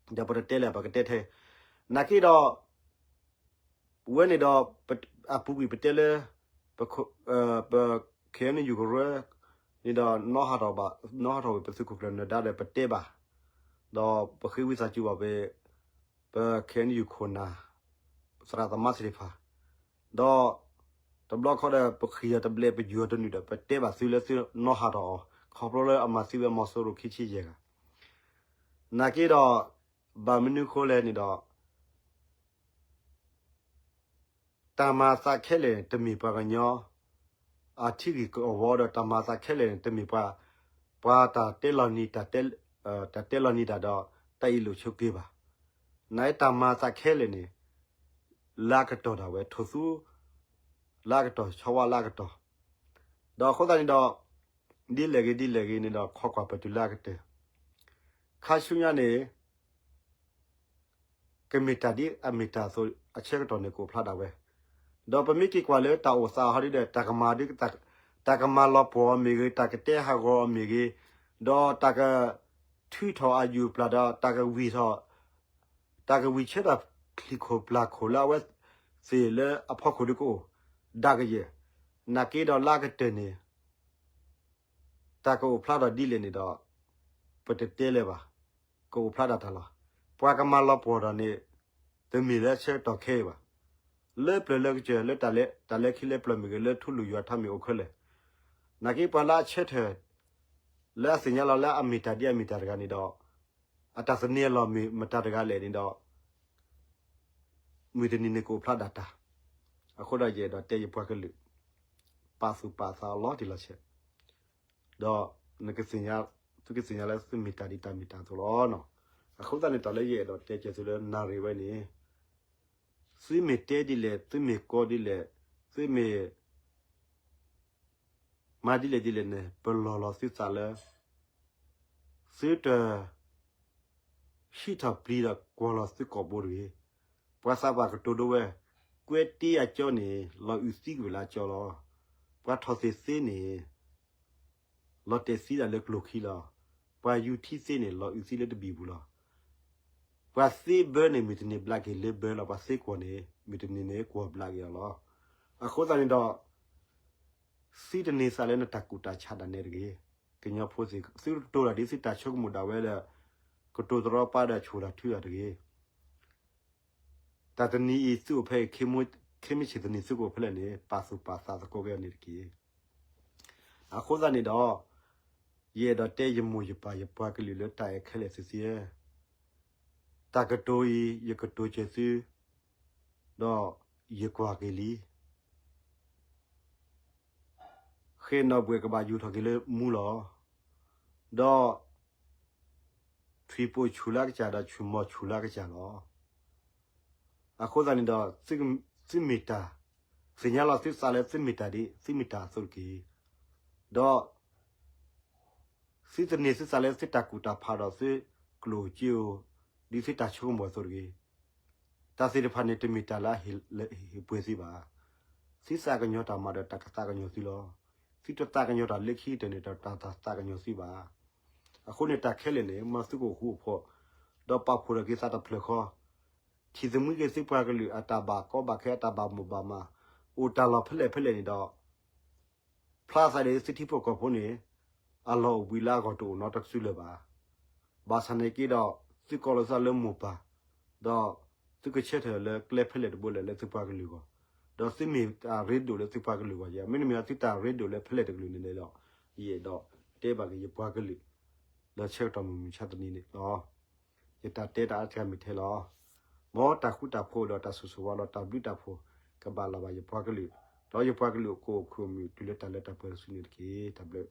ဒီးပတတဲလဲၣ် ပကတဲထဲ နာ်က့ဒီး ဝဲန့ၣ်ဒီး အပူၤကွံာ်ပတဲလၢ ပ KNU ကရၢန့ၣ်ဒီး နီၣ်ဟးထီၣ်ဝဲပသုးခိၣ်ကျၢၢ်နၢၤဒါဒီးပတဲဘၣ်, ဒီးပဃ့ဝံသးစူၤဘၣ်ပ ပ KNU ခိၣ်နၢ် သရၣ်သမါသ့ၣ်တဖၣ်, ဒီး တဘျီခီဒီး ပဃံးအီၤတဘျဲၣ် ပယူၤအီၤတနုာ်ဒီး ပတဲဘၣ်သုလၢသုနီၣ်ဟးထီၣ်အီၤ ခီဖျိလၢအမၤသံဝဲမီၤစိရိၤခံဆံယဲၢ်ဂၤ, နာ်က့ဒီး ဘၣ်မနုၤဃိလဲၣ်န့ၣ်ဒီး တၢ်မၤအသးခဲလၢာ်န့ၣ် တမ့ၢ်ပှၤကညီ အထံဂ့ၢ်ကီၢ်ဝီဒီး တၢ်မၤအသးခဲလၢာ်န့ၣ် တမ့ၢ်ပှၤ ပှၤတၢ်တဲလီၤနံၤ တၢ်တဲလီၤနံၤတၢ်ဒီး တၢ်အ့ၣ်လိာ်ဆိးက့ဘၣ်. နာ်က့တၢ်မၤအသးခဲလၢာ်န့ၣ် လၢအကတီၢ်ဒၣ်ဝဲ ထိၣ်သူ လၢအကတီၢ် ဆီဝါလၢအကတီၢ်, ဒီးအဃိသတးန့ၣ်ဒီး ဒ်လဲၣ်ဂ့ၤဒ်လဲၣ်ဂ့ၤန့ၣ်ဒီး ခိးကွၢ်ပတုၤလၢအကတၢၢ်, ခါဆူညါန့ၣ် ကမ့ၢ်တၢ်ဒ်အမ့ၢ်တၢ်အသိး အဆၢကတီၢ်န့ၣ်ကအိၣ်ဖျါဒၣ်ဝဲ, ဒီးပမ့ၢ်က့ၤကွၢ်လၢတၢ်အိၣ်သးဟီဒ်ဒီး တၢ်ကမၤဒ် တၢ်ကမၤလီၤပှီၢ်အီၤမ့ၢ်ဂ့ၤ, တၢ်ကတဲဟးဂီၤအီၤမ့ၢ်ဂ့ၤ, ဒီးတၢ်ကထုးထီၣ်အယူၢ်ပျၢ်ဒီး တၢ်ကဝံၢ်ထီၣ် တၢ်ကဝံၢ်ဆၢထီၣ်ချံၣ်ခိၣ်ပျၢ်ခိၣ်လၢအဝဲသ့ၣ်လၢအဖီခိၣ်ဒ်ကအိၣ် ဒၣ်ကယဲၢ်, နာ်က့ဒီးလၢအကတၢၢ်န့ၣ် တၢ်ကအိၣ်ဖျါထီၣ်ဒ်လဲၣ်န့ၣ်ဒီး ပတတဲလၢၤဘၣ်, ကအိၣ်ဖျါဒၣ်တၢ်လီၤ. ပှၤကမၤလီၤပှီၢ်ထီၣ်န့ၣ် တမ့ၢ်လၢဆၢကတီၢ်ခဲအံၤဘၣ်. လၢပျၢၤလၢကစၢၢ် လၢတၢ်လၢခံလၢပျၢၤမ့ၢ်ဂ့ၤ လၢထူလူၢ်ယွၤထါမ့ၢ်အိၣ်ခဲလၢာ်, နာ်က့ပှၤလၢအဆၢထၢၣ် လၢအသ့ၣ်ညါလီၤလၢအမ့ၢ်တၢ်ဒ်အမ့ၢ်တၢ်တဂၤန့ၣ်ဒီး အတၢ်သန့ၤအလီၢ်မ့ၢ်မတၤတဂၤလဲၣ်န့ၣ်ဒီး မုၢ်တနံၤန့ၣ်ကအိၣ်ဖျါဒၣ်တၢ်, အဃိဒီးယအဲၣ်ဒိးတဲယပှၤကလုာ် ပာ်သူၣ်ပာ်သးအီၤလီၤတံၢ်လီၤဆဲး, ဒီး သုကသ့ၣ်ညါလၢသုမ့ၢ်တၢ်ဒ်တၢ်မ့ၢ်တၢ်အသိးလီၤ. အဃိသတးန့ၣ် တၢ်လၢယအဲၣ်ဒိးတဲကဲသုလၢနၣ်ရံၣ်ဝဲန့ၣ် သုမ့ၢ်တဲဒ်လဲၣ် သုမ့ၢ်ကီဒ်လဲၣ် သုမ့ၢ် မၤဒ်လဲၣ်ဒ်လဲၣ်န့ၣ် ပလီၢ်လီၤသုသးလၢ သုတ ဟံးထီၣ်ပျံၤဒီးကွၢ်လီၤသုကိာ်ဘိတဂ့ၤ. ပှၤသးပှၢ်ကတိၤဒိဝဲ, ကွဲတ့အကၠီန့ၣ် လီၤအုးသံကွံာ်လၢအကၠီလီၤ. ပှၤထီၣ်သ့ၣ်သ့န့ၣ် လီၤတဲာ်သံဒၣ်လၢကျိၤခံလီၤ. ပှၤယူၤထံသ့န့ၣ် လီၤအုးသံလၢတဘံၣ်ပူၤလီၤ. ပှၤသ့ဘၢန့ၣ် မုၢ်တနံၤဘျးက့ၤလၢဘၢလီၤ. ပှၤသ့ကွီၢ်န့ၣ် မုၢ်တနံၤန့ၣ်ကွီၢ်ဘျးက့ၤအီၤလီၤ. အဃိသတးန့ၣ်ဒီး သုတန့ၢ်သးလၢနတၢ်ကူၣ်တၢ်ဆးဒၣ်နဲတဂ့ၤ. ကညီဖိသ့ၣ် သုကတိၤတၢ်ဒ်သုတၢ်ဆိကမိၣ်ဒၣ်ဝဲဒီး ကတိၤတရီပာ်ဒီးဆိၣ်တၢ်ထုတၢ်တဂ့ၤ. တၢ်တနံၤအံၤသုအိၣ်ဖဲအံၤ ခဲမုၢ်ဆ့ၣ်တနံၤသုကအိၣ်ဖဲလဲၣ်န့ၣ် ပာ်သူၣ်ပာ်သးသကိးက့ၤအီၤန့ၣ်တက့ၢ်. အဃိသတးန့ၣ်ဒီး ယအဲၣ်ဒိးတဲယမိၢ်ယပၢ်ယပှၤကလုာ်လၢတၢ်အဲၣ်ခဲလၢာ်သ့ၣ်သ့ၣ်ဧၢ, တၢ်ကတိၤအံၤ ယကတိၤစၢၤသု ဒီးယကွၢ်က့ၤလံ. ဃဲၣ်နီၣ်ဘှဲၣ်ကဘၣ်ယူၤထီၣ်က့ၤလၢမူလီၤ. ဒီး ထွံၣ်ပိာ်ဆူၣ်လၢအကစၢ်ဒီး ဆူၣ်မီၤဆူၣ်လၢအကစၢ်လီၤ. အဃိသတးန့ၣ်ဒီး သုမ့ၢ်တၢ် သ့ၣ်ညါလီၤသုသးလၢသုမ့ၢ်တၢ်ဒ် သုမ့ၢ်တၢ်အသိးတက့ၢ်. ဒီး သုတန့ၢ်သုသးလၢသုတၢ်ကူၣ်တၢ်ဖးဒီးသုကျိၣ်စ့ဧိၤ ဒ်သုတၢ်ဆိကမိၣ်အသိးတဂ့ၤ. တၢ်သ့ၣ်တဖၣ်န့ၣ် တမ့ၢ်တၢ်လၢအဟ့ၣ်ပှဲၤသုဘၣ်. သုသးကညီၤတၢ်မၤဒီးတၢ်ကသးကညီၤသုလီၤ. သုတသးကညီၤတၢ်လၢခံကတၢၢ်န့ၣ်ဒီး တၢ်တသးကညီၤသုဘၣ်. အဃိန့ၣ် တၢ်ခဲလၢာ်န့ၣ် မၤသုကအိၣ်ဃူအိၣ်ဖိး, ဒီးပာ်ဖှိၣ်ထီၣ်က့ၤသးတဖျၢၣ်ဃီ, ထံၣ်သမံက့ၤသုပှၤကလုာ်အတၢ်ဘၣ်ကီဘၣ်ခဲ အတၢ်ဘၣ်မိၣ်ဘၣ်မး, အိၣ်တၢ်လီၢ်ဖဲလဲၣ်ဖဲလဲၣ်န့ၣ်ဒီး ဖျါသးဒီးသုထံဖိကီၢ်ဖိန့ၣ် အလီၢ်အိၣ်ဘှံးလၢအဂီၢ်တအိၣ်နီတစုလၢၤဘၣ်. ဘၣ်ဆၣ်န့ၣ်က့ဒီး သုကီၢ်လီၤသးလၢမိၢ်ပၢ်, ဒီးသုကဆၢထၢၣ်လၢကျဲဖဲလဲၣ်တဘိလဲၣ်လၢသုပှၤကလုာ်အဂီၢ်, ဒီးသုမ့ၢ်တၢ်ရ့ဒိၣ်လၢသုပှၤကလုာ်အဂီၢ်ယဲ, မ့တမ့ၢ်သုတၢ်ရ့ဒိၣ်လၢဖဲလဲၣ်တကလုာ်န့ၣ်ဒီး ယအဲၣ်ဒိးတဲဘၣ်က့ၤယပှၤကလုာ် လၢဆၢကတီၢ်မုၢ်မဆါတနံၤန့ၣ်လီၤ. ယတၢ်တဲတၢ်အါတက့ၢ်မ့ၢ်ထဲလီၤ. မ်တၢ်ဃူတၢ်ဖိးဒီးတၢ်ဆိၣ်ဂ့ၤဆိၣ်ဝါဒီးတၢ်ဘျုးတၢ်ဖှိၣ် ကဘၣ်လၢ်ဘၣ်ယပှၤကလုာ်, ဒီးယပှၤကလုာ်ကအိၣ်ခိၣ်မုၢ်တုၤလၢတၢ်လၢတၢ်ပှဲၤတစုန့ၣ်တက့ၢ်. တၢ်ဘျုး